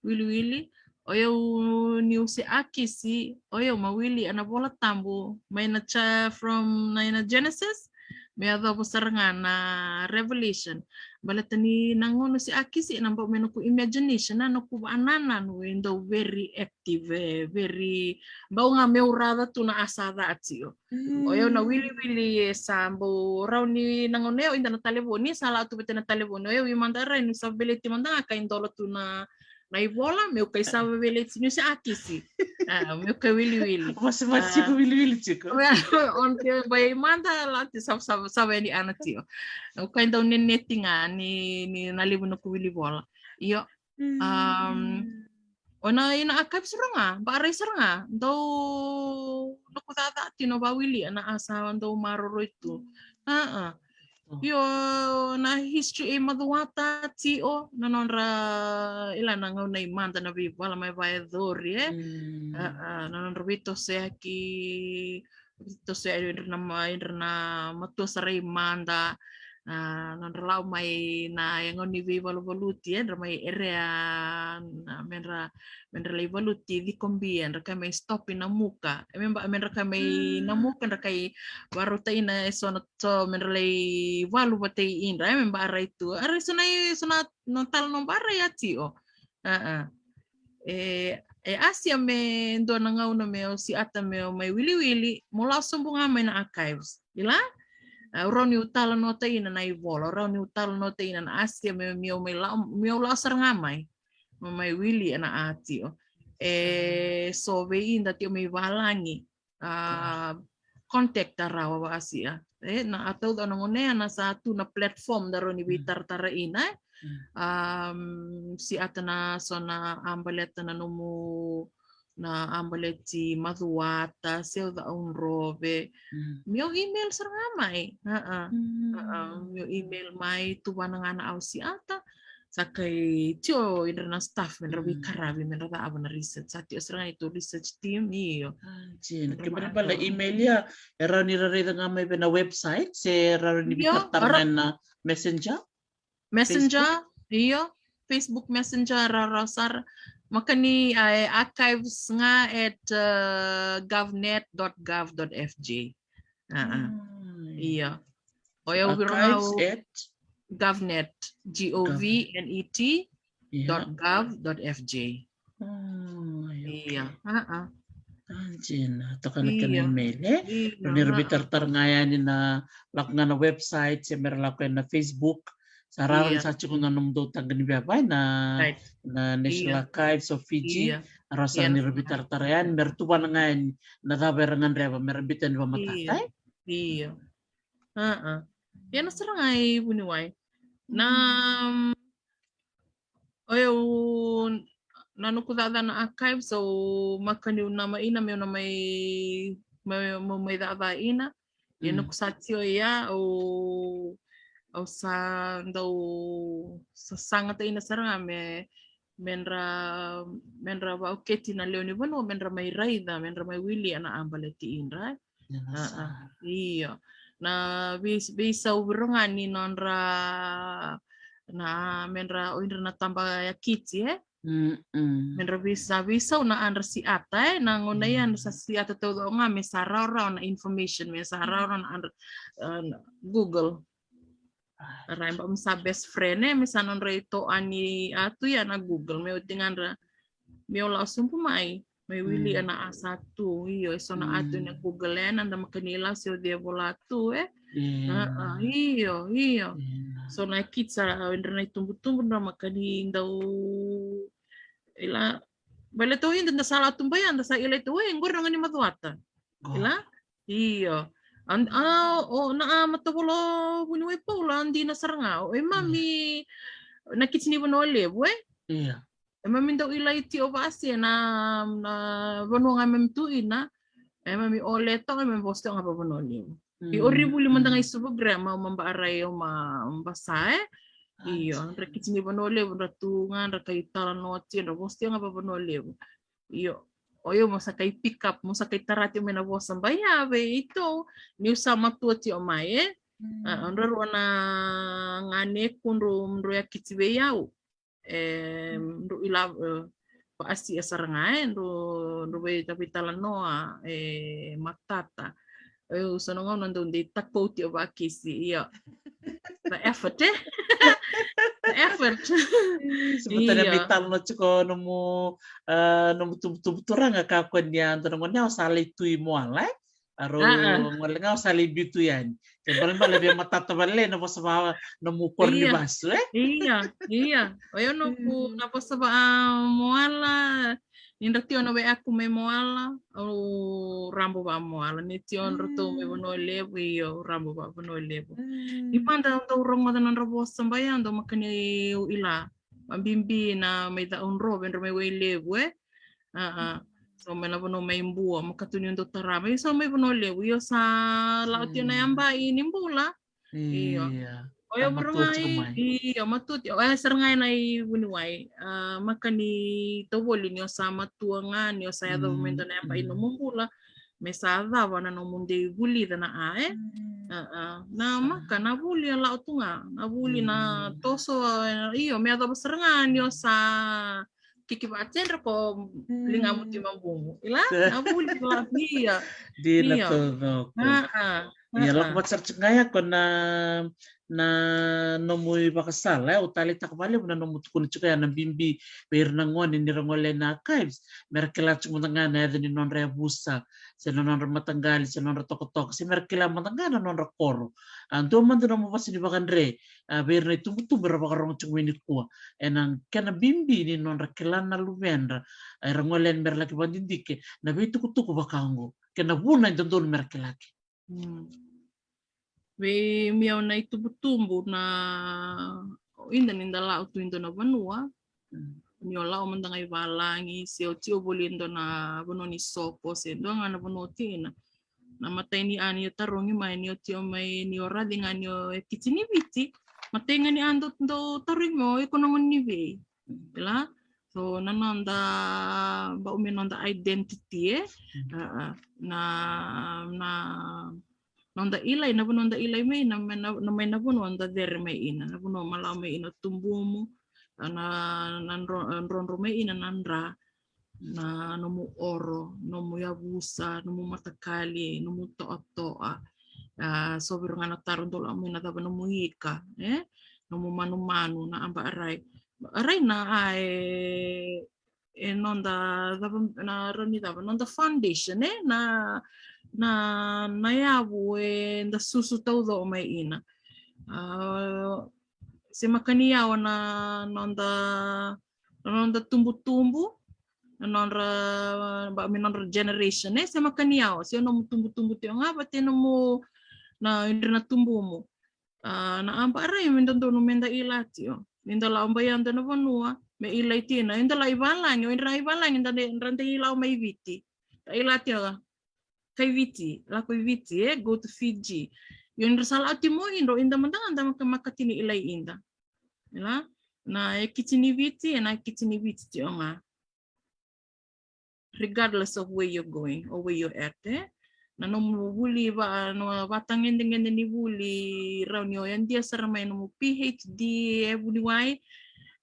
Wiliwili. O yau niu se akisi, o yau ma wili a na Vola Tabu, mai na cha-, from na, na Genesis, me yacova sara ga na Revelation. Baleta ni na gauna se akisi, e na bau me noqu imagination, na noqu va'anananu e dau very active, e very, bau ga meu raca tu na a sa ca tio. O yau na wiliwili e sa bau rawa ni na gauna yau ida na talevoni, sa la'o tu vata na talevoni. O yau i mada rai niu sa veleti mada ga kai dola tu na, na ivola, meu kai sa veleti niu se akisi. A, meu kai wiliwili. Masu, masu tiko, wiliwili tiko. Onte bai mada la'o ti sa, sa, sa veni ana tio. Au kai dau neneti ga ni, ni na levu noqu wili vola. Io. Um, o na, i na archives sara ga, ba'arai sara ga, dau noqu caca tio na va'awili'a na a sa dau maroroi tu. A, a. Io, na history i Macuata tio, na nodra, i la na gauna i mada na veivala mai va'ayacori, e. A, a, na nodra veitosoyaki, veitosoyaki i ra na ma-, i ra na matua sara i mada, Na nodra lako mai na yago ni veivaluvaluti, e, dra mai erea, na, medra, medra lai valuti Cikobia, dra kai mai stop i Namuka. E, me ba, medra kai mai Namuka, dra kai varauta ina e so na to, medra lai valu vata i Idra, e, me ba rai tu. Era so na, so na, na tala no ba rai a tio. A, a. E, e asia me dua na gauna me o siata me o mai wiliwili, mo lako sobu ga mai na archives. Ila? A, au rawa niu talanoata ina na ivola, au rawa niu talanoata ina na asia me, me o mai lako, me o lako sara ga mai. Mo mai wili ena a tio. E, so vei Ida tio mai valagi. A, contact a rawa vakasia. E, na a tauca na gone, a na sa tu na platform da rawa ni veitaratara ina, e. Am, siata na so na a baleta na nomu, na a baleti Macuata, se o Cakaudrove. Me o email sara ga mai. A, a. A, a. Me o email mai, tuvana ga na au siata. Sa kai tio Idra na staff, medra veikaravi, medra cava na research. Sa tio sara ga i tou research team, io. A, jina. Ke bale bale email ia, e rawa ni ra raica ga mai vei na website, se rawa ni veitaratara ga ena Messenger? Messenger, io. Facebook Messenger, rawa, rawa sara. Makani, a, e archives ga at, uh, govnet dot gov dot fj. A, a. Io. O yau viro ga au archives at govnet, G O V N E T dot gov dot F J. Io. A, a. A, jina, toka na kena email, e? Io. Ni ra veitaratara ga yani na lako ga na website, se mera lako yani na Facebook. Sa rawa ni sa tiko na nomudou taqa ni veiyawai na, na National Archives of Fiji. Io. A rawa sara ni ra veitaratara yani, mera tuvana ga yani na cava era gadreva, mera biuta yani vakamatata, e? Io. A, a. Ia na sara ga i vuniwai. Na, o yau, na noqu cakacaka na archives, au makaniu nama ina meu na mai, mai, mai, mai cakacaka ina. Ia noqu sa tio ia, au, au sa dau sasagata ina sara ga me, medra, medra vakauketi na lewe ni vanua, medra mai raica, medra mai wili ena a baleti Idra. A, a. Io. Na vei, veisau viro ga ni nodra, na, medra o Idra na taba yakiti, e? Medra veisa, veisau na a dra siata, e? Na gauna ia dra sa siata taucoko ga me sa rawarawa na information, me sa rawarawa na a dra, e, na Google. Rai ba me sa best friend, e, me sa nodra itoani a tu ia na Google, me oti ga dra, me o lako sobu mai, mai wili ena a sa tu, io, e so na a tu ena Google, e, na da makani lako se o cei e vola tu, e. A, a, io, io. So na kiti sa, o Idra na itubutubu, dra makani dau, ila, baleta o Idra da sa lako tu bai, da sa ila tu, e, qori na gone ni Macuata. Ila? Io. A, o, na a matavola vuniwai Paula, a dina sara ga. O, e mami, na kiti ni Vanua Levu, e? Io. E mami dau ila i tio vasi, na, na vanua ga e mami tu ina. E mami o leto, e mami vosa tio ga va Vanua Levu. I o rivuli mada ga i Suva Grammar, o ma ba rai o ma, ma ba sa, e? Io, dra kiti ni Vanua Levu, dra tu ga, dra kai talanoa tio, dra vosa tio ga va Vanua Levu. Io, o yau mo sa kai pick up, mo sa kai tara tio mai na vosa bai ya vei itou, niu sa matua tio mai, e? A, dra rua na ganequ dru, dru yakiti vei au. E, dru ila, e, vakasia sara ga, e, dru, dru vei, veitalanoa, e, matata. E, au so na gauna dau dei takouti o vakisi, io. Na effort, e? Na effort. Io. Sa matana me talanoa tiko nomu, e, nomu tubutubu turaga ka kua ni a dua na gauna o sa lai tu i Moala, e? A rau gole ga o sa lai biu tu yani. Ke balebale via matata vale na vosa va nomu koro ni vasu, e? Io, io. O yau noqu na vosa va Moala, ni dra tio na wekaku mai Moala, au rabo va Moala. Ni tio dratou mai Vanua Levu, io, au rabo va Vanua Levu. Ni mada dau rogoca na nodra vosa bai ya, dau makani ila. Vabibi na mai Cakaudrove, dra mai Wailevu, e? A, a. So mai na vanua mai Bua, ma ka tu niu dau tara mai, so mai Vanua Levu, io sa lako tio na yaba i ni bula. Io. Io. O yau vura ga i, io, matua tio, o yau sara ga ena i vuniwai. A, makani tou voli ni o sa matua ga, ni o sa yacova mai dua na yaba i nomu bula. Me sa cava na nomu dei vulica na a, e? Na maka, na vuli e la'o tu ga, na vuli na toso, io, me yacova sara ga ni o sa kiki va'atedra ko ligamu ti mabumu. Ila, na vuli la via. Dina taucoko. Ia lako vata sara tiko ga ya ko na, na nomu ivakasala, e, au taleitaka vakalevu na nomu tukuna tiko ya na bibi vei ira na gone ni ra gole na archives, me ra kila tiko mada ga na yaca ni nodra yavusa, se na nodra mataqali, se na nodra tokatoka, se me ra kila mada ga na nodra koro. A, dua mada nomu vosa ni vakadre, a, vei ira na itubutubu era vakarogo tiko mai nikua. Ena kena bibi ni nodra kila na luvedra, era gole yani me ra laki vakadidike na veitukutuku vaka oqo. Kei na vuna e dodonu me ra kila kina. Vei au na itubutubu na, o ida ni da la'o tu i dua na vanua, ni o la'o mada ga i valagi, se o tiko voli i dua na vanua ni sopo, se dua ga na vanua o tiko kina. Na matai ni a ni o tarogi mai, ni o tiko mai, ni o raci ga ni o e kiti ni Viti, matai ga ni a dou, dou tarogi mai, o iko na gone ni vei. Ila, so na noda, bau me noda identity, e? A, a, na, na noda ilai, na vanua da ilai mai, na, na, na mai na vanua da cere mai ina, na vanua ma la'o mai ina tubumu, a, na, na dro-, drodro mai ina na dra, na nomu oro, nomu yavusa, nomu matakali, nomu to'ato'a. A, so vei ira ga na taro dou la'o mai na cava nomu ika, e? Nomu manumanu, na a ba'arai. Ba'arai na a e, e noda cava, na rawa ni cava, noda foundation, e? Na, na, na yavu e da susu tauco'o mai ina. A, se maka ni yawa na noda, na noda tubutubu, na nodra, ba, me nodra generation, e? Se maka ni yawa, se nomu tubutubu tiko ga, vata nomu, na, ira na tubumu. A, na a ba'arai me dodonu me da ila tiko. Ni da la'o bai yadua na vanua, me ilai tiko na, ida la'o i valagi, o ira i valagi, da de, da de ila'o mai Viti. Da ila tiko ga. Kai Viti, lako i Viti, e, go to Fiji. Io, ni ra sa la'o tiko mo i dro, ida mada ga da maka, maka tini ilai ida. Ila, na e kiti ni Viti, e na kiti ni Viti tiko ga. Regardless of where you're going or where you're at, e? Na nomu vuli va, na vatagedegede ni vuli, rawa ni o yadia sara mai nomu P H D, e vuniwai,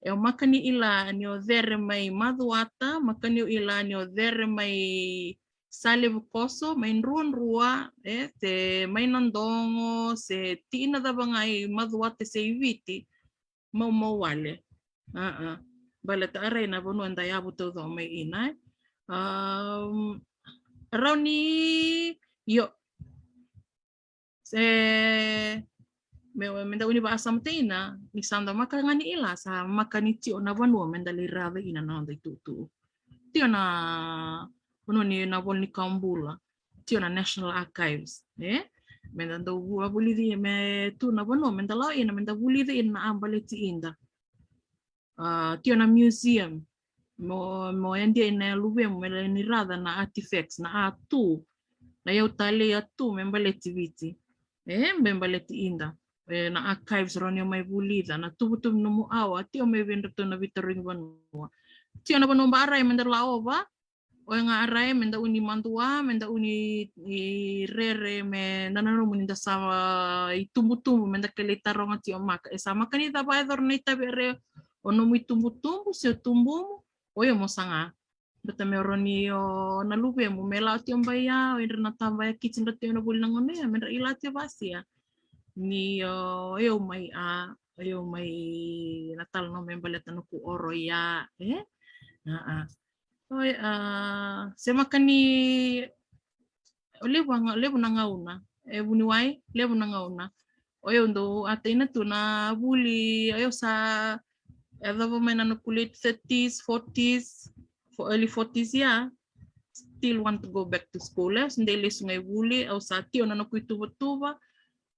e o maka ni ila ni o cere mai Macuata, maka ni o ila ni o cere mai Salevu Koso, mai Druadrua, e, se mai Nadogo, se ti'ina cava ga i Macuata se i Viti, maumau wale. A, a. Baleta a rai na vanua da yavu tauco'o mai ina, e. Am, rawa ni, io. Se, me, me da uni va'asamataina, ni sa da maka ga ni ila, sa maka ni tiko na vanua, me da lai raca ina na noda itutu. Tiko na vanua ni na vola ni kawa bula, tiko na National Archives, e? Me da dau vu-, vulici, me tu na vanua, me da la'o ina, me da vulici ina na a baleti ida. A, tiko na museum, mo, mo yadia ina luvemu, me lai ni raca na artifacts, na a tu, na yau talei a tu, me baleti Viti. E, me baleti ida. E, na archives rawa ni o mai vulica, na tubutubu nomu awa, tiko mai vei iratou na veitarogi vanua. Tiko na vanua ba'arai me da la'o va, o ya ga a rai me da uni madua, me da uni rere, me da nanuma ni da sa itubutubu, me da kilai taroga tiko maka. E sa maka ni cava e coro na itavi a rai o nomu itubutubu, se o tubumu, o ya mo saga. Baleta me rawa ni o na luvemu, me la'o tiko bai ya, o ira na taba ya kiti dra tiko na vuli na gauna ya, me dra ila tiko va'asia. Ni o, o yau mai a, o yau mai na talanoa me baleta noqu oro ya, e? A, a. Oi, a, se maka ni, o levu a ga-, levu na gauna, e vuniwai, levu na gauna. O yau dau ataina tu na vuli, o yau sa, e cava mai na noqu late thirties, forties, fo-, early forties ya, still want to go back to school, e, se dei lesu ga i vuli, au sa tiko na noqu ituvatuva,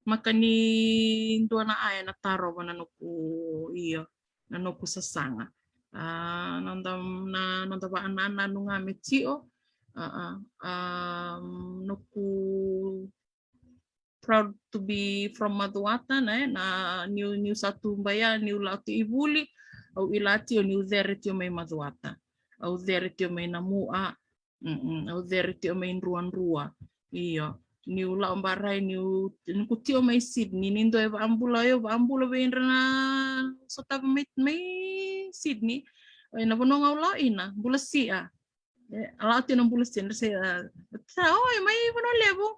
maka ni dua na a e na tarova na noqu, io, na noqu sasaga. A, noda, na, noda va'anananu ga me tiko. A, a, a, noqu proud to be from Macuata, ne, na niu, niu sa tu bai ya, niu la'o tiko i vuli, au ila tiko, niu cere tiko mai Macuata. Au cere tiko mai Namu'a, Mm-mm. Au cere tio mai druadrua. Io. Niu la'o Ba'arai, niu, niu tio mai Sydney, ni dua e va'abula, io, va'abula vei ira na sotava mai, mai Sydney. Oi, na vanua ga au la'o ina, Bula Si'a. E, a la'o tio na Bula Si'a, sa, oi, mai Vanua Levu.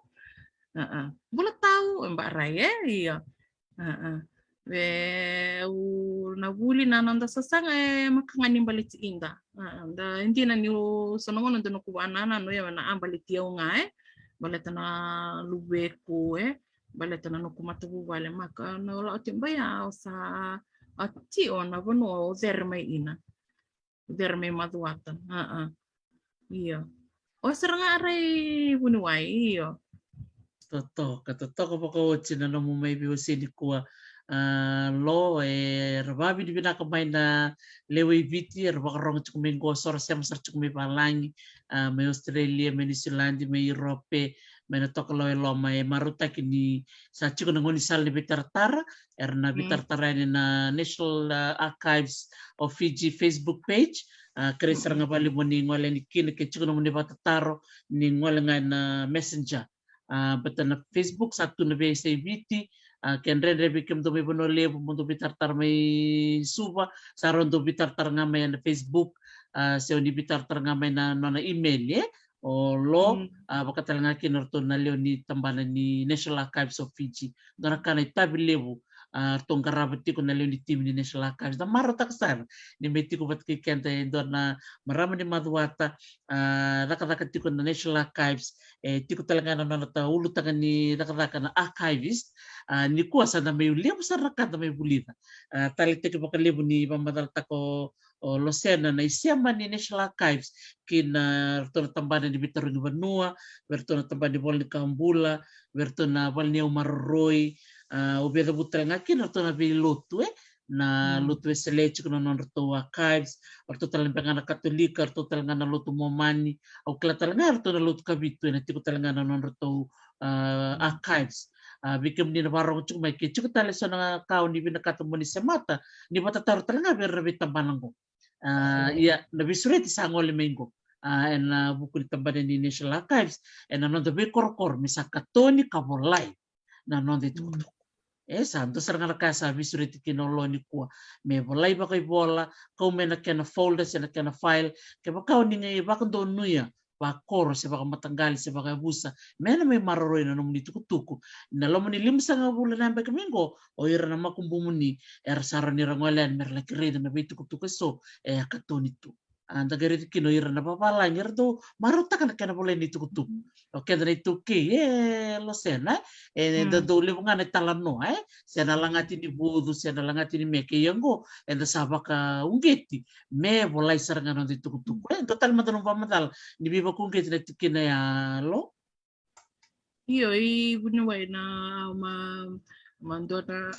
A, a. Bula Tau, e Ba'arai, e, io. A, a. Vei au na vuli na noda sasaga e maka ga ni baleti ida. A, a, da, e dina niu so na gauna da noqu vakanananu, ia na a baleti au ga, e. Baleta na luvequ, e. Baleta na noqu matavuvale, maka na la'o tio bai au sa, a, tio na vanua au cere mai ina. Cere mai Macuata. A, a. Io. O sara ga Rai Vuniwai, io. Totoka, totoka vakaoti na nomu mai veiwasei nikua. A, Lo, e, era vavinavinaka mai na lewe i Viti, era vakarogo tiko mai qo, so ra sema sara tiko mai valagi, a, mai Australia, mai Niusiladi, mai Europe, mai na tokalau e loma, e marautaki ni sa tiko na gaunisala ni veitaratara, era na veitaratara yani na National, a, Archives of Fiji Facebook page. A, kerei sara ga valevu ni gole yani kina, ke tiko nomuni vakatataro ni gole ga ena Messenger. A, baleta na Facebook sa tu na veiyasai Viti. A, ke dredre vei kemudou mai Vanua Levu mo dou veitaratara mai Suva, sa rau dou veitaratara ga mai ena Facebook. A, se o ni veitaratara ga mai na nona email, e? O Lo, a, vaka tale ga kina o ratou na lewe ni tabana ni National Archives of Fiji. Dua na ka na itavi levu, a, ratou qarava tiko na lewe ni timi ni National Archives. Da marautaka sara ni mai tiko vata kei keda e dua na marama ni Macuata, a, cakacaka tiko na National Archives, e tiko tale ga na nona ta ulutaga ni cakacaka na archivist. A, nikua sa da mai levu sara na ka da mai vulica. A, taleitaki vakalevu ni vakamacalataka o o Losena na isema ni National Archives ki na ratou na tabana ni veitarogi vanua, vei ratou na tabana ni vola ni kawa bula, vei ratou na vale ni yau maroroi, a, au via cavuta tale ga kina ratou na veilotu, e, na lotu Wesele e tiko na nodratou archives, ratou tale beka ga na Katolika, ratou tale ga na lotu Momani, au kila tale ga ratou na lotu Kavitu ena tiko tale ga na nodratou, a, archives. A, vei kemuni na vakarogo tiko mai, ke tiko tale so na ka o ni vinakata mo ni semata, ni vakatataro tale ga vei ira na veitabana qo. A, ia, na veisureti sa gole mai qo, a, ena vuku ni tabana ni National Archives, ena noda veikorokoro, me sa katoni ka volai na noda itukutuku. E sa dua sara ga na ka sa veisureti kina o Lo nikua, me volai vakaivola, kau mai na kena folder se na kena file, kevaka o ni qai vakadonuya vakoro se vakamataqali se vakayavusa, me na mai maroroi na nomuni tukutuku. Na loma ni limasagavulu na yabaki mai qo, o ira na makubumuni era sa rawa ni ra gole yani me ra laki raica na veitukutuku eso e a katoni tu. A, da qai raica kina o ira na vavalagi era dau marautaka na kena volai na itukutuku. O keda na iTaukei, e, Losena, e, da dau levu ga na italanoa, e, se na lagati ni vucu, se na lagati ni me, kei qo eda sa vakauqeti me volai sara ga na noda itukutuku. E dua tale mada na vakamacala ni veivakauqeti na tikina ya, Lo? Io, i Vuniwai, na, ma, ma dua na,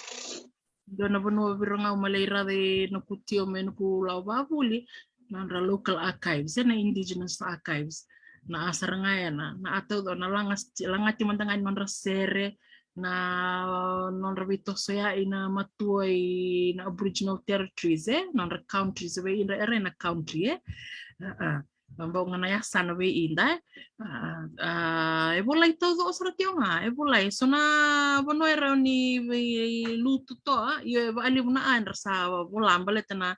dua na vanua vei ira ga au mai lai raica ena noqu tio mai, noqu lau vakavuli, na nodra local archives, e, na indigenous archives. Na a sara ga ya na, na a tauca, na laga, lagati mada ga ni nodra sere, na nodra veitosoyaki na matua i na Aboriginal territories, e, nodra countries, vei ira era na country, e. A, a. Bau ga na yasana vei ida, e. A, a, e volai taucoko sara tio ga, e volai. So na vanua e rawa ni veilutu toka, io, e vakalevu na a era sa vola baleta na,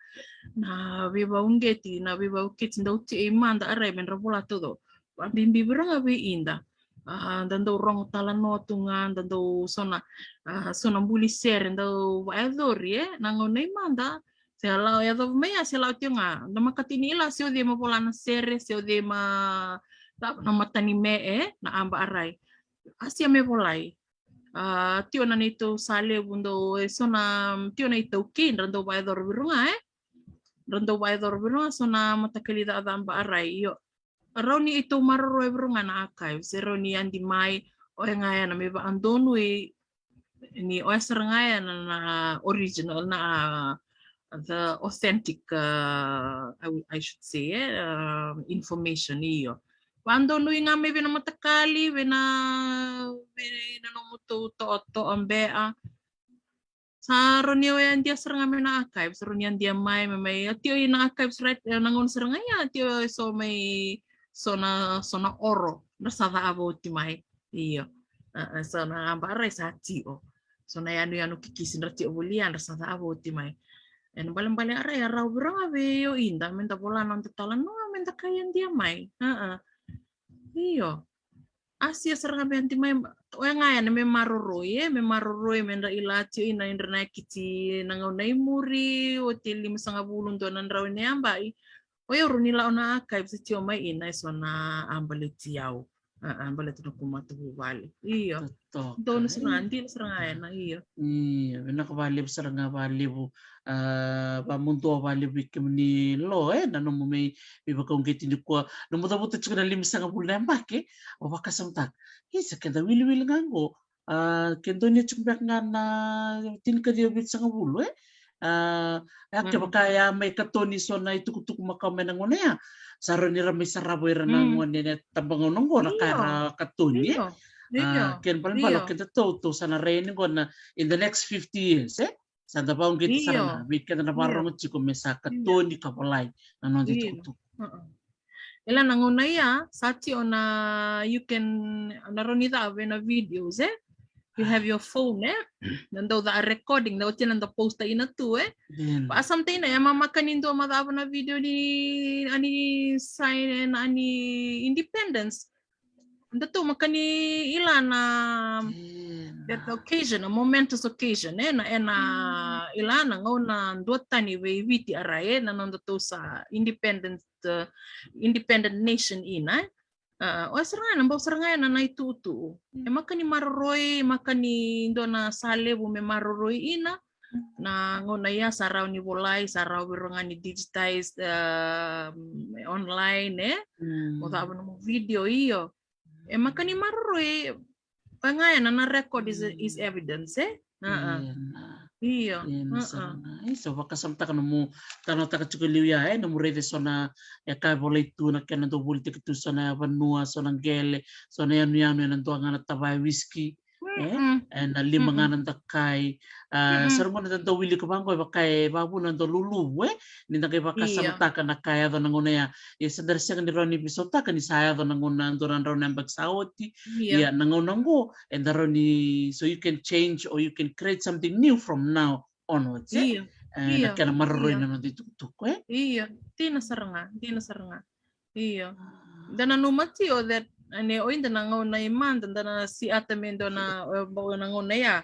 na veivakauqeti, na veivakauqeti dau tio i mada, a rai me ra vola taucoko. Vakabibi vei ira ga vei ida. A, da dau rogo talanoa tu ga, da dau so na, a, so na buli sere dau vakayacori, e, na gauna i mada, se la'o yacova mai ya, se la'o tio ga, da makati ni ila, se o cei ma vola na sere, se o cei ma, na, na matani me, e, na a Ba'arai. A sia me volai. A, tio na neitou sa levu dau, e, so na, tio na iTaukei, dra dau vakayacora vei ira ga, e. Dra dau vakayacora vei ira ga, so na matakali cakacaka Ba'arai, io. Rawa ni itou maroroya vei ira ga na archives, e rawa ni yadi mai, oya ga ya na me vakadonui, ni oya sara ga ya na, na original, na, the authentic, uh, I, would- I should say, e, uh, information, io. Vakadonui ga mai vei na matakali, vei na, vei na nomutou to'oto'o beka. Sa rawa ni o yadia sara ga mai na archives, sa rawa ni yadia mai, mai, mai, a tio i na archives, right, e, na gauna sara ga ya, a tio e so mai, so na, so na oro dra sa cava oti mai. Io. A, a, so na aba arai sa tio. So na yanuyanu kikisi dra tio voli ya dra sa cava oti mai. Ena balebale arai a rau vei ira ga vei o ida me da vola na noda talanoa me da kaya dia mai. A, a. Io. A sia sara ga me adi mai, oya ga yani me maroroi, e, me maroroi me dra ila tio ina i dra na kiti na gauna i muri, oti e limasagavulu dua na drau ina yabai. Oya rau ni la o na archive sa tio mai ina e so na a baleti au. A, a baleti na kumata vuvale. Io. Totoka, donu sara ga, e? Dina sara ga ena, io. Io, vinaka valevu sara ga valevu. A, vamudua valevu i kemuni lo, e, na nomu mai veivakauqeti nikua. Nomu cavuta tiko na limasagavulu na yabaki, o vakasamataka. Isa, keda wiliwili ga qo. A, ke donu tiko beka ga na tinikaciwa vitusagavulu, e? A, ya kevaka ya mai katoni so na itukutuku makawa mai na gauna ya. Sa rau ni ra mai sarava ira na gone na tabagauna qo na ka era katoni, e? Io. A, kena balebale o keda tou, tou sa na rai yani qo na in the next fifty years, e? Sa da vauqeti sara ga vei keda na varogo tiko me sa katoni ka volai na noda itukutuku. Ila na gauna ya sa tio na, you can, na rau ni cava na videos, e? You have your phone, e? Na dau ca recording, na oti na da posta ina tu, e? Ba a samtaina e mamaka ni dua ma cava na video ni ani sign, ani independence. Da tou maka ni ila na, that occasion, a momentous occasion, e, na, ena ila na gauna duatani vei Viti arai, e, na noda tou sa independent, uh, independent nation ina, e. A, oya sara ga ena bau sara ga ena na itutu. E maka ni maroroi, maka ni dua na sa levu me maroroi ina, na gauna ya sa rau ni volai, sa rau vei ira ga ni digitized, um, online, e? Mo cava nomu video, io. E maka ni maroroi, pa ga ena na record is, is evidence, e? A, a. Io. Io, na sara ga. Isa, vakasamataka nomu talanoataka tiko liu ya, e, nomu raica so na, e, ka volai tu na kena dau volitaki tu so na vanua, so na qele, so na yanuyanu ena dua ga na tavaya whisky. E, ena lima ga na dakai. A, sa rau gauna da dau wilika vaqo e vaka e vavuna dau luluvu, e, ni da qai vakasamataka na ka e yaco na gauna ya. Ia sa da sega ni rawa ni veisautaka ni sa yaco na gauna dua na drau na yabaki sa oti. Ia na gauna qo eda rawa ni, so you can change or you can create something new from now onwards, e? Io. E, na kena maroroi na noda itukutuku, e? Io, dina sara ga, dina sara ga. Io. Da nanuma tio that, ane, o ida na gauna i mada, da na siata me dua na, e, bau na gauna ya.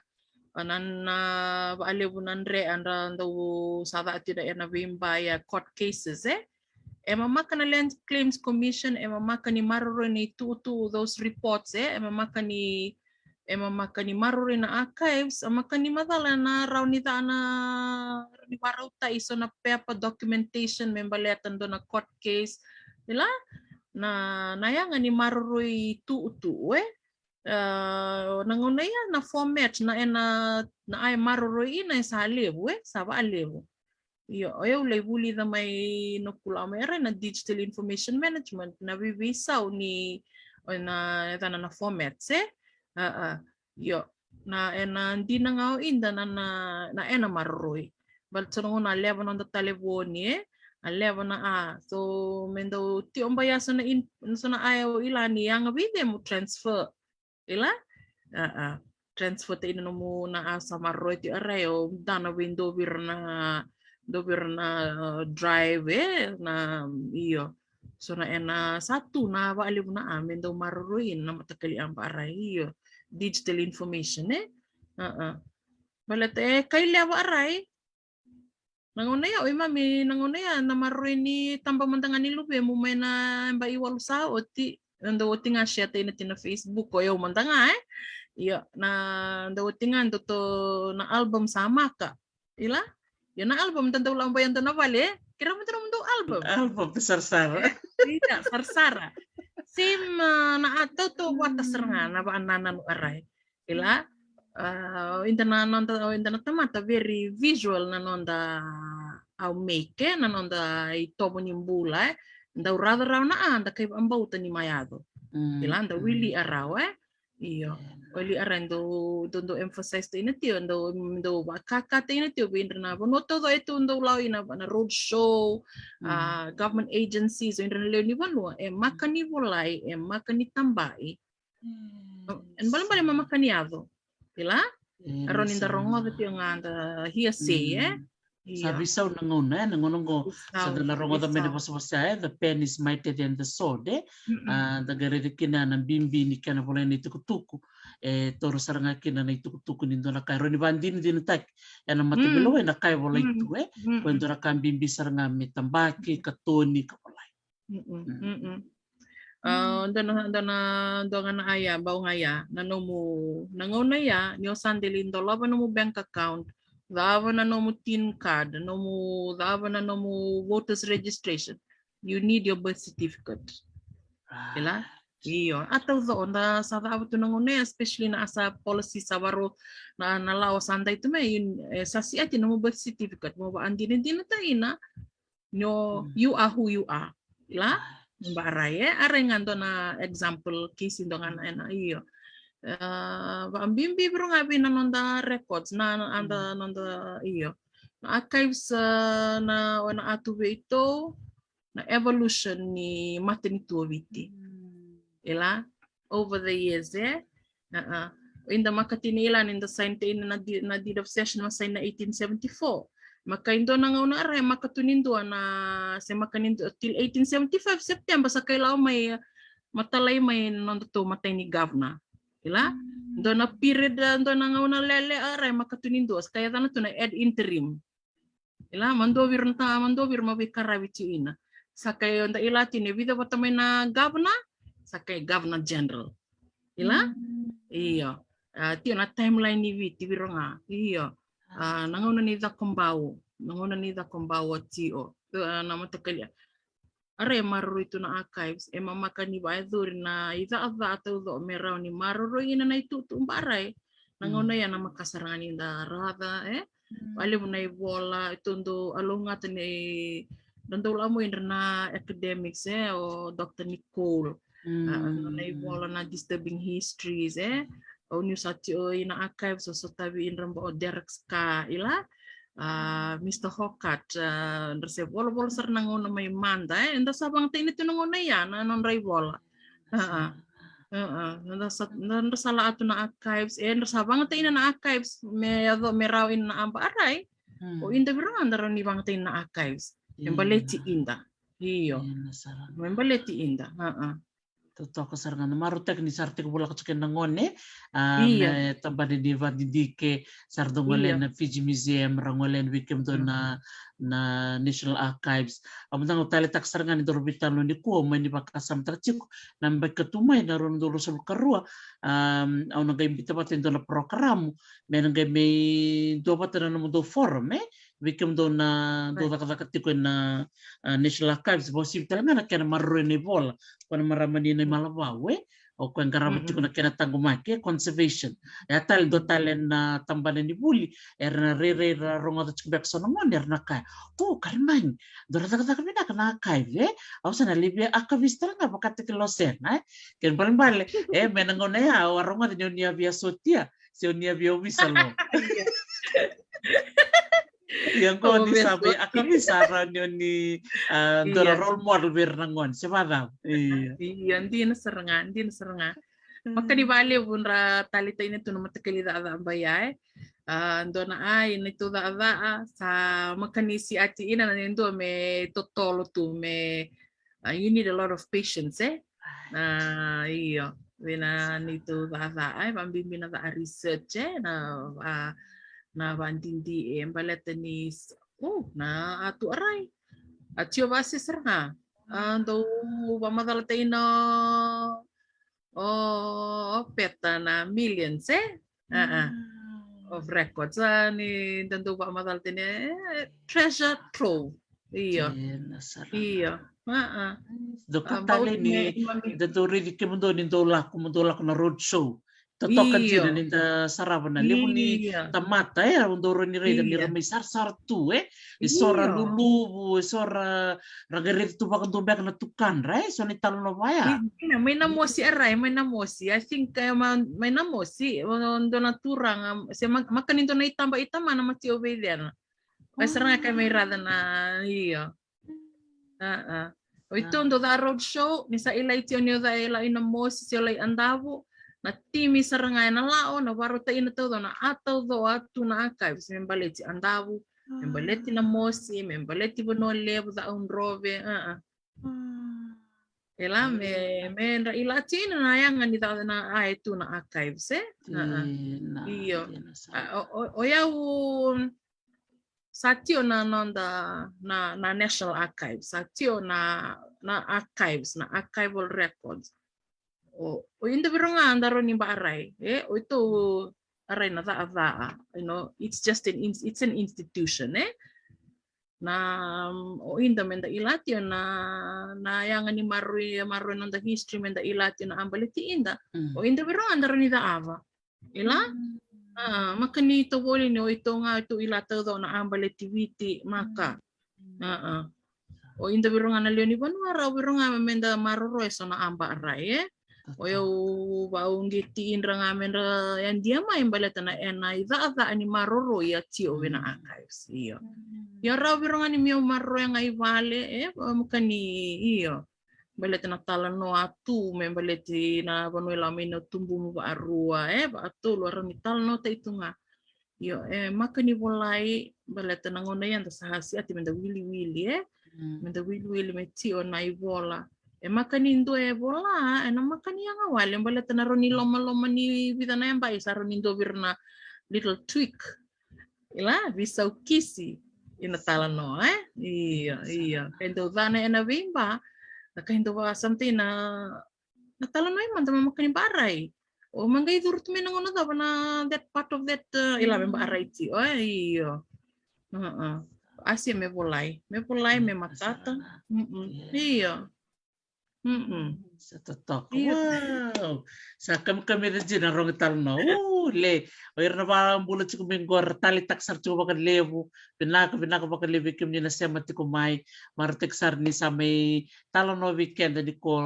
Na, na, valevu na dre, a, da dau sa cati da ena veiba ya court cases, e? E mamaka na Land Claims Commission, e mamaka ni maroroi na itutu, those reports, e? E mamaka ni, e mamaka ni maroroi na archives, e maka ni macala na rau ni ca na, rau ni varauta i so na pepa documentation me baleta dua na court case. Ila, na, na yaga ni maroroi itutu, e? A, na gauna ya na format, na ena, na a e maroroi ina e sa levu, e? Sa valevu. Io, o yau lai vulica mai na kula mai era na digital information management, na veiveisau ni, o na, e cana na format, se? A, a. Io, na, ena dina ga o ida na, na, na ena maroroi. Baleta so na gauna a leva noda talevoni, e? A leva na a. So, me dau tio bai a so na in, so na a o ila ni yaga vei cemu transfer. Ila? A, a. Transfer ta ina nomu na a sa maroroi tio arai o dana vei dou vei ira na, dou vei ira na, a, drive, e, na, io. So na ena sa tu na valevu na a me dau maroroi ina na matakali aba arai, io. Digital information, e? A, a. Baleta e kai leva arai. Na gauna ya, o imami na gauna ya, na maroroi ni taba mada ga ni luvemu mai na bai walu sa oti, na dau oti ga share ta ina tina Facebook, o yau mada ga, e? Io, na dau oti ga dau to na album sa maka. Ila? Io na album da dau laba ya dau na vale, e? Kira mada na dau album. Album, sarasara. Io, sarasara. Same, a, na a tautou vata sara ga, na va, na, na, na arai. Ila, a, o ida na noda, o ida na tamata very visual na noda au make, na noda itovo ni bula, e. Dau raca rawa na a, da kai vabauta ni mai yaco. Ila, da wili a rawa, e. Io. Oli a rai dou, dou, dou emphasize taina tio, dou, dou vakakata ina tio vei ira na vanua taucoko e tu dou lau ina na road show, a, government agencies, o ira na lewe ni vanua e maka ni volai, e maka ni tabai. E balebale ma maka ni yaco. Kila? E, a rawa ni da rogoca tio ga da hearsay, e? Sa veisau na gauna, e, na gauna oqo. Sa da na rogoca mai na vosavosa, e, the pen is mightier than the sword, e. A, da qai raica kina na bibi ni kena volai na itukutuku. E taura sara ga kina na itukutuku ni dua na ka e rawa ni vakadinadinataki ena mataveilewai na ka e volai tu, e. Ko e dua na ka bibi sara ga me tabaki, katoni, ka volai. A, dua na, dua na, dua ga na aya, bau ga ya, na nomu, na gauna ya, ni o sa deli dolava nomu bank account, cava na nomu TIN card, nomu, cava na nomu voters registration, you need your birth certificate. Kila? Io, a taucoko, da sa cava tu na gauna ya, especially na a sa policy sa varo, na, na lawa sa dai tu mai, e, sa siati nomu birth certificate, mo vakadinadinataina, no, you are who you are. Kila? Ba rai, e, a rai ga dua na example case dua ga na ena, io. E, vakabibi viro ga vei na noda records, na, na, anda noda, io. Na archives, e, na, o na a tu vei tou, na evolution ni matanitu o Viti. Kila? Over the years, e? A, a. Eda maka tini ila ni da sign tini na deed, na deed of cession ma sign na eighteen seventy-four. Maka i dua na gauna a rai maka tu ni dua na, se maka ni dua till eighteen seventy-five September sa kai lau mai, matalai mai na noda tou matai ni governor. Kila? Dua na period, a, dua na gauna lele a rai maka tu ni dua, sa kai yacana tu na ad interim. Kila, ma dua vei ira na ta, ma dua vei ira ma veikaravi tiko ina. Sa kai o da ila tini e vica vata mai na governor, sa kai governor general. Kila? Io. A, tio na timeline ni Viti viro ga. Io. A, na gauna ni cakobau, na gauna ni cakobau a tio. A, na matakalia. A rai e maroroi tu na archives, e mamaka ni vakayacori na icacaa taucoko me rawa ni maroroi ina na itutu ba rai. Na gauna ya na maka sara ga ni da raca, e? Valevu na ivola, e todo a lougata ni da dau lamo ira na academics, e, o Doctor Nicole. A, na ivola na disturbing histories, e? O niu sa tio ina archives o sotavi ira ba o Derek Ska, ila? A, Mister Hawkart, a, dra se volavola sara na gauna mai mada, e, da sa vagataina tu na gauna ya na nodra ivola. A, a. A, a. Dra sa, dra sa la atu na archives, e, dra sa vagataina na archives me yaco me rawa ina na aba a rai. O ida viro ga da rawa ni vagataina na archives. Me baleti ida. Io. Me baleti ida. A, a. Totoka sara ga na marautaki ni sa ra tiko volaka tiko na gone, a, me tabana ni vadidike, sa ra dau gole na Fiji Museum, ra gole na vei kemudou na, na National Archives. A mada ga au taleitaka sara ga ni daru veitalanoa nikua, mai ni vakasamataka tiko, na beka tu mai na rua na dau ruasagavulu ka rua, a, au na qai bita vata e dua na porokaramu, me na qai mai dua vata na nomudou forum, e? Vei kemudou na dau cakacaka tiko ena, a, National Archives, vakauasivi tale ga na kena maroroi na ivola, ko na marama ni Naimalavau, e? O koya e qarava tiko na kena taqomaki, e, conservation. E a tale dua tale na tabana ni vuli, era na rairai ra rogoca tiko beka so na gone, era na kaya, o, Karimagi, dou ra cakacaka vinaka na archive, e? Au sa na lai via archivist tale ga vakataki Losena, e? Kena balebale, e, me na gauna ya, au a rogoca ni o ni a via sotia, se o ni a via ovisa lo. Ia qo ni sa vei archivist, sa rawa ni o ni, a, dua na role model vei ira na gone, se vacava? Ia. Ia, dina sara ga, dina sara ga. Maka ni valevu dra taleitaina tu na matakali cakacaka ba ya, e. A, dua na ai, na tu cakacaka, sa maka ni siati ina na dua me totolo tu, me, a, you need a lot of patience, e. A, io, vei na neitou cakacaka, e, vabibi na caka research, e, na, a, na vadidi, e, baleta ni, o, na a tu a rai. A tio vase sara ga. A, dau vamacala taina o, o Peta na millions, e? A, a. Of records. A, ni da dau vamacala taina, e, treasure trove. Io. Io. A, a. Dou ka tale ni, da dau raici kemudou ni dou lako, mo dou lako na road show. Totoka dina ni da sarava na levu ni tamata, e, au dau rawa ni raica ni ra mai sarasara tu, e. E so ra luluvu, e so ra qai raica tu vakadua beka na tukadra, e, so na italanoa vaya. Mai Namosi, e, rai, mai Namosi. I think, e, mai Namosi, e, dua na turaga, se maka ni dua na itaba i tamana, mati au veicena. Vai sara ga kai mai raca na, io. A, a. O i tou dau ca road show, ni sa ilai tio ni o ca e la i Namosi, se o la i Adavu, na timi sara ga e na lao, na varauta i na tauco, na a tauco a tu na archives, me baleti Adavu, me baleti Namosi, me baleti Vanua Levu, ca au drove, a, a. E la me, me dra ila tio na yaga ni ca na a e tu na archives, e? A, a. Io. O, o, o yau, sa tio na noda na, na National Archives, sa tio na, na archives, na archival records. O, o ida viro ga da rawa ni barai, e, o i tou arai na ca, ca, you know, it's just an, it's an institution, e. Na, o ida me da ila tio na, na yaga ni maroi, maroi noda history me da ila tio na a baleti ida. O ida viro ga da rawa ni ca ava. Ila? A, maka ni tou voli ni o i tou ga i tou ila tauco na a baleti Viti, maka. A, a. O ida viro ga na lewe ni vanua ra, o viro ga me da maroro e so na a barai, e. O yau vauqeti idra ga me dra yadia mai baleta na e na i ca, ca ni maroro i a tio vei na archives, io. Io ra o viro ga ni mi au maroro e ga i vale, e, maka ni, io. Baleta na talanoa tu me baleti na vanua i la mai na tubumu vaarua, e, vaatolu, a rau ni talanoa tai tu ga. Io, e maka ni volai, baleta na gauna ia da sa hasi ati me da wiliwili, e. Me da wiliwili me tio na i vola. E maka ni dua e vola, e na maka ni yaga wale, baleta na rau ni lomaloma ni vica na yaba i sa rau ni dua vira na little tweak. Ila, visau kisi i na talanoa, e? Io, io. Kai dau cana e na veiba, na kai dau vakasamtai na, na talanoa i mada ma maka ni barai. O ma qai curu tu mai na gauna cava na that part of that, e, ila me barai tio, e? Io. A, a. Asia me volai. Me volai, me matata. Io. Sa totoka. Wow. Sa kamikamica dina rogo talanoa. O le, o ira na vakabula tiko mai qo ra taleitaka sara tiko vakalevu. Vinaka, vinaka vakalevu vei kemuni na sema tiko mai. Marautaki sara ni sa mai talanoa vei keda ni ko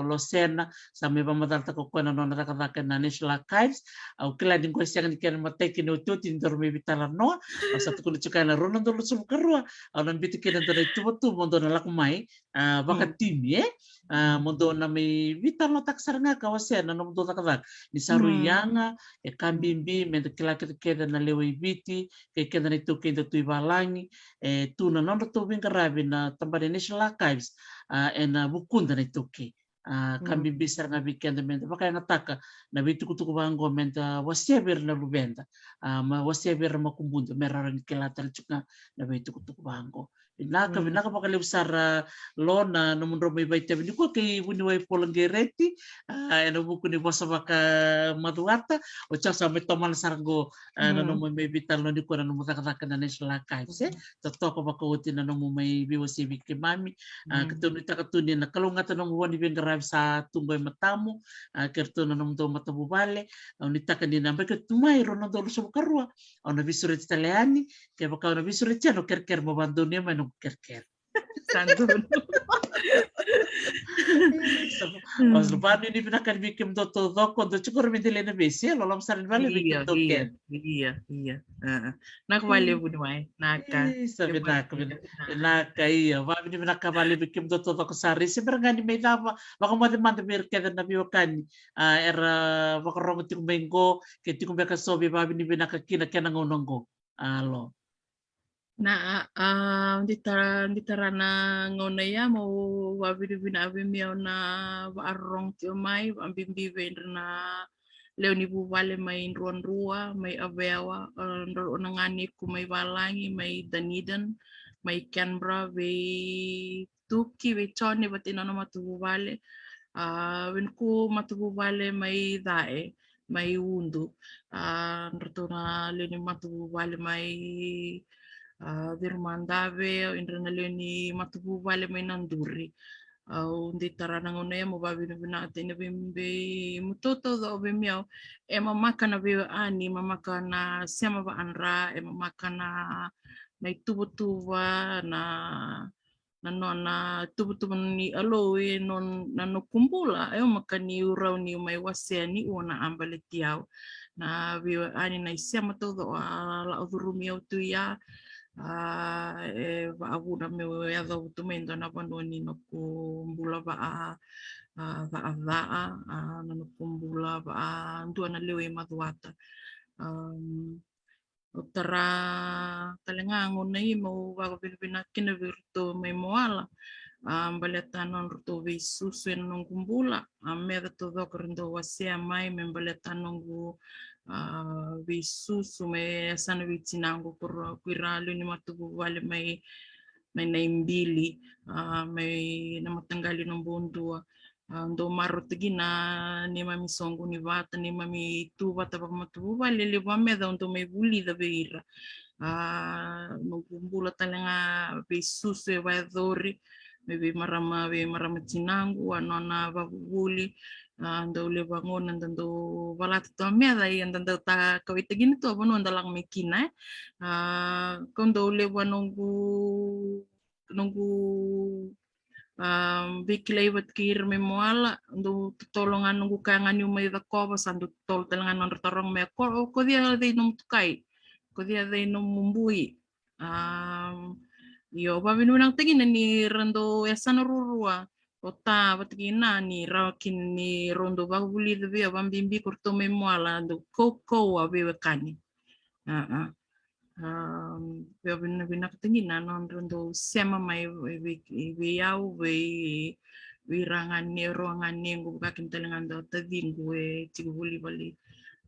Losena, sa mai vakamacalataka o koya na nona cakacaka na National Archives. Au kila ni qo e sega ni kena mataki ni otioti ni daru mai veitalanoa. Au sa tukuna tiko ena rua na udolu ruasagavulu ka rua, au na biuta kina dua na ituvatuva mo dou na lako mai, a, vakatimi, e? A, mo dou na mai veitalanoataka sara ga ka wasea na nomudou cakacaka. Ni sa rui yaga, e ka bibi me da kila kece kece na lewe i Viti kei keda na iTaukei da tu i valagi, e tu na nodratou veiqaravi na tabana National Archives, a, ena vukuda na iTaukei. A, ka bibi sara ga vei keda me da vakayagataka na veitukutuku vaqo me da wasea vei ira na luveda, a, ma wasea vei ira na makubuda me ra rawa ni kila tale tiko ga na veitukutuku vaqo. Vinaka, vinaka vakalevu sara Lo na nomudrau mai vakaitavi nikua kei vuniwai Paula Qereti, a, ena vuku ni vosa vakamacuata. O sa mai tomana sara qo, a, na nomu mai veitalanoa nikua na nomu cakacaka na National Archives, e? Totoka vakaoti na nomu mai veiwasei vei keimami. A, keitou nuitaka tu ni na kalougata na nomu vo ni veiqaravi sa tu qo e matamu, a, kei ratou na nomudou matavuvale. Au nuitaka ni na baki tu mai rua na udolu ruasagavulu ka rua, au na veisureti tale yani. Kevaka au na veisureti yani, au kerekere mo vakadonuya mai noqu kerekere. Sa donu. Sa vakanuinui vinaka yani vei kemudou taucoko, dou tiko ra me delai na vesi, e loloma sara ni vale vei kemudou kece. Ia, ia. Naka valevu ni mai, naka. Sa vinaka, vinaka. Naka, ia. Vavinavinaka valevu vei kemudou taucoko sa risi, bera ga ni mai cava, vakamoce mada vei ira kece na veiwekani, a, era vakarogo tiko mai qo, ke tiko beka so vei vavinavinaka kina kena gauna qo. A, Lo. Na, a, a, di tara, di tara na gauna ia, mo vavinavinaka vei mi au na vakarorogo tiko mai, vabibi vei ira na lewe ni vuvale mai Druadrua, mai Awewa, a, dra na ganiku mai valagi, mai Dunedin, mai Canberra, vei Tuki, vei Jone, vata i nona matavuvale, a, vei Nuku matavuvale mai Cae, mai Udu, a, dratou na lewe ni matavuvale mai, a, Virumadave, o idra na lewe ni matavuvale mai Naduri. Au dei tara na gauna ya mo vavinavinaka tena vei, vei mutou taucoko vei miau. E mamaka na veiwekani, mamaka na sema vaadra, e mamaka na, na ituvatuva, na, na nona tuvatuva ni Alou e non, na noqu bula, e mamaka niu rawa niu mai wasea niua na a baleti au. Na veiwekani, na isema taucoko a lako curumi au tu ya, a, e vaavuna meu yacova tu mai dua na vanua ni noqu bula vaa, a, caacaa, a, na noqu bula vaa dua na lewe i Macuata. Am, au tara tale ga gauna i meu vakavinavinaka kina vei iratou mai Moala, a, baleta na nodratou veisusu ena noqu bula. A, meca taucoko era dau wasea mai me baleta noqu, a, veisusu mai yasana vei tinaqu, ko ira, ko ira lewe ni matavuvale mai, mai Naibili, a, mai na mataqali Nabodua. A, dau marautaki na neimami soqoni vata, neimami tu vata vakamatavuvale, levu a meca au dau mai vulica vei ira. A, noqu bula tale ga veisusu e vayacori mai vei marama, vei marama tinaqu, a nona vavuvuli. A, dau levu a gauna da dau valata tu a meca, ia da dau ta kauaitaki na tu a vanua da lako mai kina, e. A, kau dau levu a noqu, noqu, a, veikilai vata kei ira mai Moala, dau totolo ga noqu kaya ga niu mai Cakova, sa dau totolo tale ga nodra taroga mai, ko, ko cei a cei nomu tukai, ko cei a cei nomu bui. A, io, vavinavinakataki na ni ra dau yasana ruarua, o Ta vata kei Na, ni rawa kina ni rau dau vakavulica vei au, vabibi ko ratou mai Moala, dau kaukauwa veiwekani. A, a. Am, vavinavinakataki na nodra dau sema mai vei, vei, vei au, vei, vei ira gane, rua ganequ, vaka kina tale ga dua taciqu e tiko voli vale.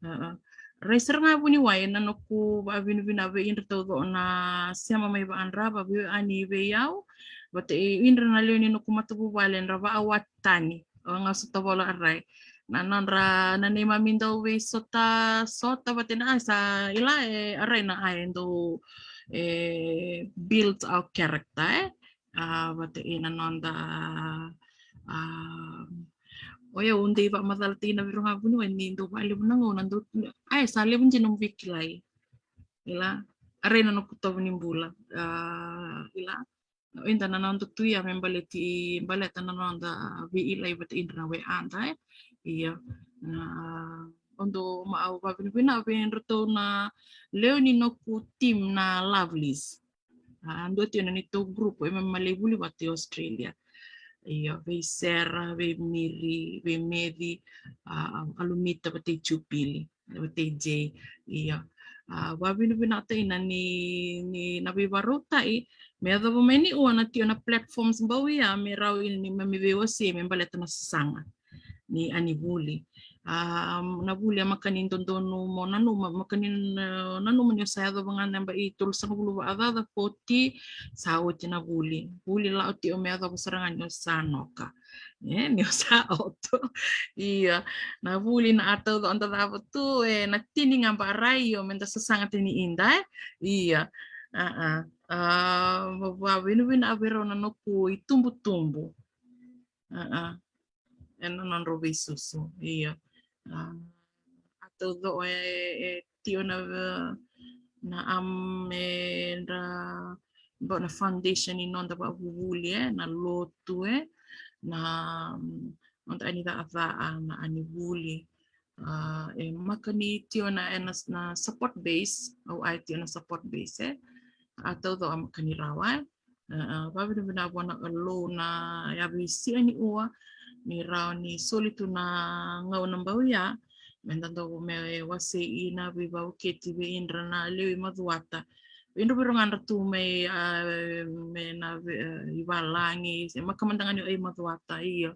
A, a. Rai sara ga vuniwai na noqu vavinavina vei ira taucoko na sema mai vaadra, vaveiwekani vei au, vata kei ira na lewe ni noqu matavuvale, era vaawati tani. O ga sota vola arai. Na nodra, na neimami dau veisota, sota vata na, a, sa ila e arai na a e dau, e, build our character, e. A, vata ina noda, a, o yau dei vakamacala tiko na vei ira ga vuniwai ni dau vakalevu na gauna dau, a, e sa levu dina nomu veikilai. Ila, arai na noqu tovo ni bula. A, ila, o ida na noda tu ya me baleti, baleta na noda veikilai vata ira na weada, e. Ia, na, o dau ma au vavinavina vei iratou na lewe ni noqu team na Lovelies. A, dua tiko na neitou group e me mai vuli vata i Australia. Ia, vei Sera, vei Miri, vei Meci, a, Alumita vata i Jupili, vata i Jay. Ia, a, vavinavinakataki na ni, ni na veivakarautaki me yacova mai niua na tiko na platforms bau ya me rawa ni me, me veiwasei me baleta na sasaga ni a ni vuli. A, na vuli a maka ni dodonu mo nanuma, maka ni, e, nanuma ni o sa yacova ga na yabaki tolusagavulu vakacaca, forty, sa oti na vuli. Vuli lako tiko me yacova sara ga ni o sa noka. E, ni o sa oto. Ia, na vuli na a taucoko da cava tu, e, na tini ga ba rai, io, me da sasaga tani ida, e. Ia. A, a. A, vavinavinaka vei rau na noqu itubutubu. A, a. Ena nodrau veisusu. Ia. A, a taucoko e, e tiko na, na am, e, dra, ba na foundation ni noda vakavuvuli, e, na lotu, e, na, mm, noda a ni cakacaka, na a ni vuli. A, e maka ni tiko na, e, na, na support base, au a tiko na support base, e. A taucoko a maka ni rawa, e. A, a, vavinavinaka vua na Kalou na yavi siga ni ua, ni rawa ni soli tu na gauna bau ya, me da dau me wasei ina, veivakauqeti vei ira na lewe i Macuata. Vei ira vei ira ga ra tu mai, a, me na vei, a, i valagi, se maka mada ga ni o i Macuata, io.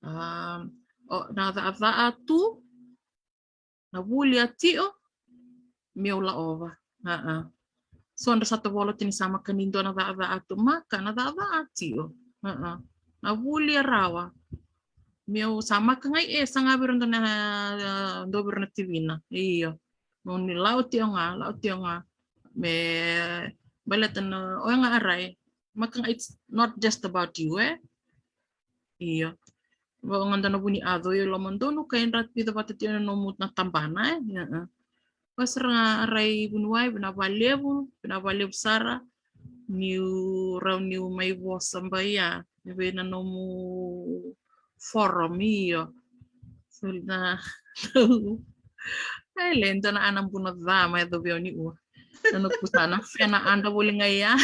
A, o, na cakacaka tu, na vuli a tiko, meu laova. A, a. So dra sa tovolea tiko ni sa maka ni dua na cakacaka tu, maka na cakacaka a tiko. A, a. Na vuli a rawa. Meu sa maka ga i e sa ga vei ira dua na, a, dua vei ira na tivina. Io. Meu ni lau tiko ga, lau tiko ga. Me baleta na, o ya ga a rai. Maka ga, it's not just about you, e. Io. Vaka ga dua na vu ni aco, io, lomadonu, ka e dra vica vata tiko na nomu na tabana, e? Ia, e. Vaka sara ga Rai Vuniwai, vinaka vakalevu, vinaka vakalevu sara. Niu rawa niu mai vosa bai ya, e vei na nomu forum, io. So na, ai, le dua na ana buna ca mai yaco vei au ni ua. Na noqu sa na fena ada voli ga ya.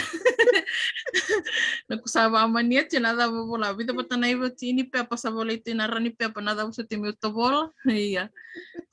Noqu sa vakamania tiko na cava vola. Vica vata na ivo tiko ni pepa sa volai tiko na rawa ni pepa, na cava soti meu tovola. Ia.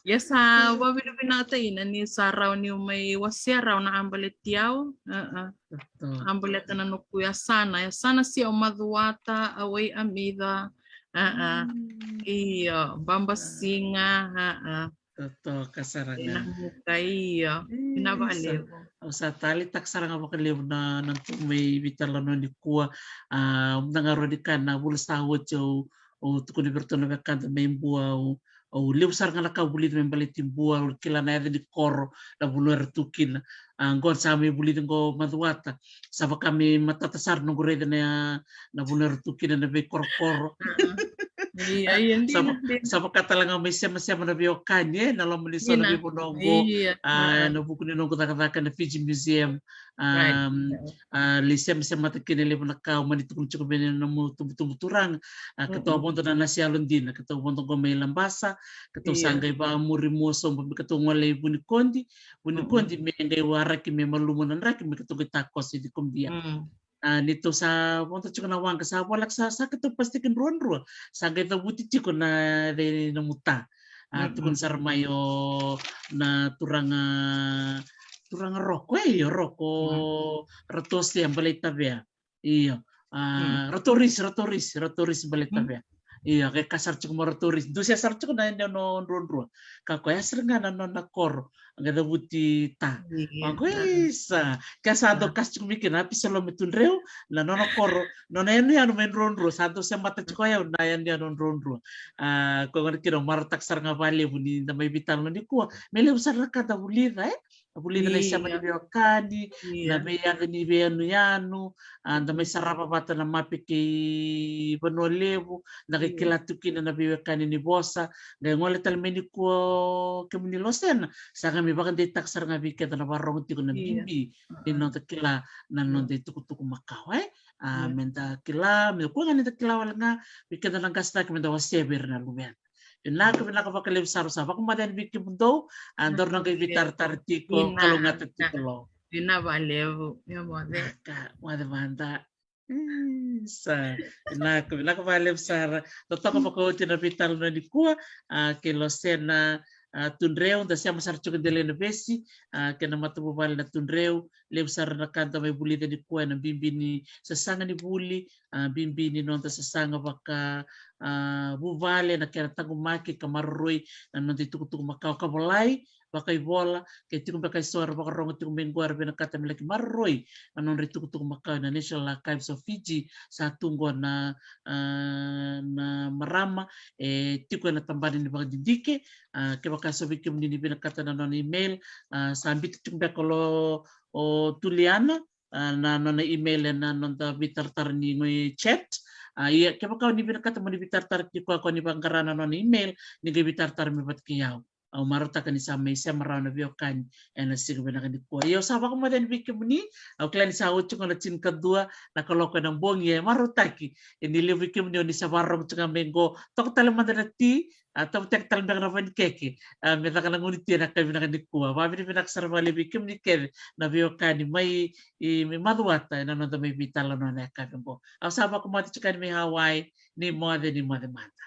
Ia sa vakavinavinakataka ni sa rawa niu mai wasea rawa na a baleti au. A, a. Totoka. A baleta na noqu yasana. Yasana Sia o Macuata, Awai Amica. A, a. Mm. Io, Babasiga. A, a. Totoka sara ga. Ina muka, io. Io, vinaka vakalevu. Au sa taleitaka sara ga vakalevu na, na nodatou mai veitalanoa nikua. A, na gauna ni ka na vula sa oti au, au tukuna vei iratou na wekada mai Bua, au, au levu sara ga na ka au vulica me baleti Bua, au kila na yaca ni koro, na vanua era tu kina. A, qo sa mai vulica qo Macuata. Sa vaka me matata sara noqu raica na, na vanua era tu kina na veikorokoro. Io, io, sa dina, va-, dina. Sa vaka tale ga mai semasema na veiwekani, e, na loma ni so na veivanua qo. Io. A, na vuku ni noqu cakacaka na Fiji Museum. Right. A, a, lai semasemata kina e levu na ka, au mani tukuna tiko vei na nomu tubutubu turaga. A, keitou a vodo na nasi yalodina, keitou vodo qo mai Labasa, keitou sa qai vakamuri mua sobu me keitou gole i Vunikodi. Vunikodi me qai waraki me malumu na draki me keitou qai takoso i Cikobia. A, neitou sa vodo tiko na waqa, sa voleka sa, sa keitou pasitaki druadrua. Sa qai cavuti tiko na yaca ni nomu ta. A, tukuna sara mai o na turaga, turaga Roko, e, io, Roko, Ratou Sia Baleitavea. Io. A, Ratou Risi, Ratou Risi, Ratou Risi Baleitavea. Io, qai kaya sara tiko mai o Ratou Risi. Dusia sara tiko na yanuyanu druadrua. Ka koya sara ga na nona koro. Qai cavuti ta. Io. Qo isa. Ke sa dau kaya tiko mai kina Apisalome Tudreu, na nona koro, nona yanuyanu mai druadrua. Sa dau semata tiko o yau na yanuyanu druadrua. A, koya gona kina au marautaka sara ga vakalevu ni da mai veitalanoa nikua. Me levu sara na ka da vulica, e? A vulica na isema ni veiwekani, na veiyaca ni veiyanuyanu, a, da mai sarava vata na mape kei Vanua Levu, da qai kila tu kina na veiwekani ni vosa, qai gole tale mai nikua o kemuni Losena, sa qai mai vakadeitaka sara ga vei keda na vakarorogo tiko na bibi ni noda kila na noda itukutuku makawa, e? A, me da kila, me kua ga ni da kila wale ga, vei keda na qase cake me da wasea vei ira na luveda. Vinaka, vinaka vakalevu sara, sa vakamoce yani vei kemudou, a, daru na qai veitaratara tiko, kalougata tiko lo. Vinaka vakalevu, ia moce. Vinaka, moce mada. Isa, vinaka, vinaka vakalevu sara. Totoka vakaoti na veitalanoa nikua, a, kei Losena, a, Tudreu, da sema sara tiko dela ena vesi, a, kei na matavuvale na Tudreu, levu sara na ka da mai vulica nikua ena bibi ni sasaga ni vuli, a, bibi ni noda sasaga vaka, a, vuvale, na kena taqomaki ka maroroi na noda itukutuku makawa ka volai vakaivola, ke tiko beka eso era vakarorogo tiko mai qo era vinakata me laki maroroi na nodra itukutuku makawa ena National Archives of Fiji, sa tu qo na, a, na marama e tiko ena tabana ni vakadidike, a, kevaka eso vei kemuni ni vinakata na nona email, a, sa biuta tiko beka lo o Tuliana, a, na nona email ena noda veitaratara ni goi chat. A, ia, kevaka o ni vinakata mo ni veitaratara tiko, ko ni vaqara na nona email, ni qai veitaratara me vata kei au. Au marautaka ni sa mai sema rawa na veiwekani ena siga vinaka nikua. Ia au sa vakamoce yani vei kemuni, au kila ni sa oti qo na tinikadua na kaloko ena bogi, e marautaki e ni levu vei kemuni o ni sa vakarorogo tiko ga mai qo, toka tale mada na ti, a, tavutaka tale beka na vanikeke, a, me caka na gunu ti ena yakavi vinaka nikua. Vakavinavinaka sara vakalevu vei kemuni kece na veiwekani mai, i, mai Macuata ena noda mai veitalanoa ena yakavi qo. Au sa vakamoce tiko yani mai Hawaii, ni moce, ni moce mada.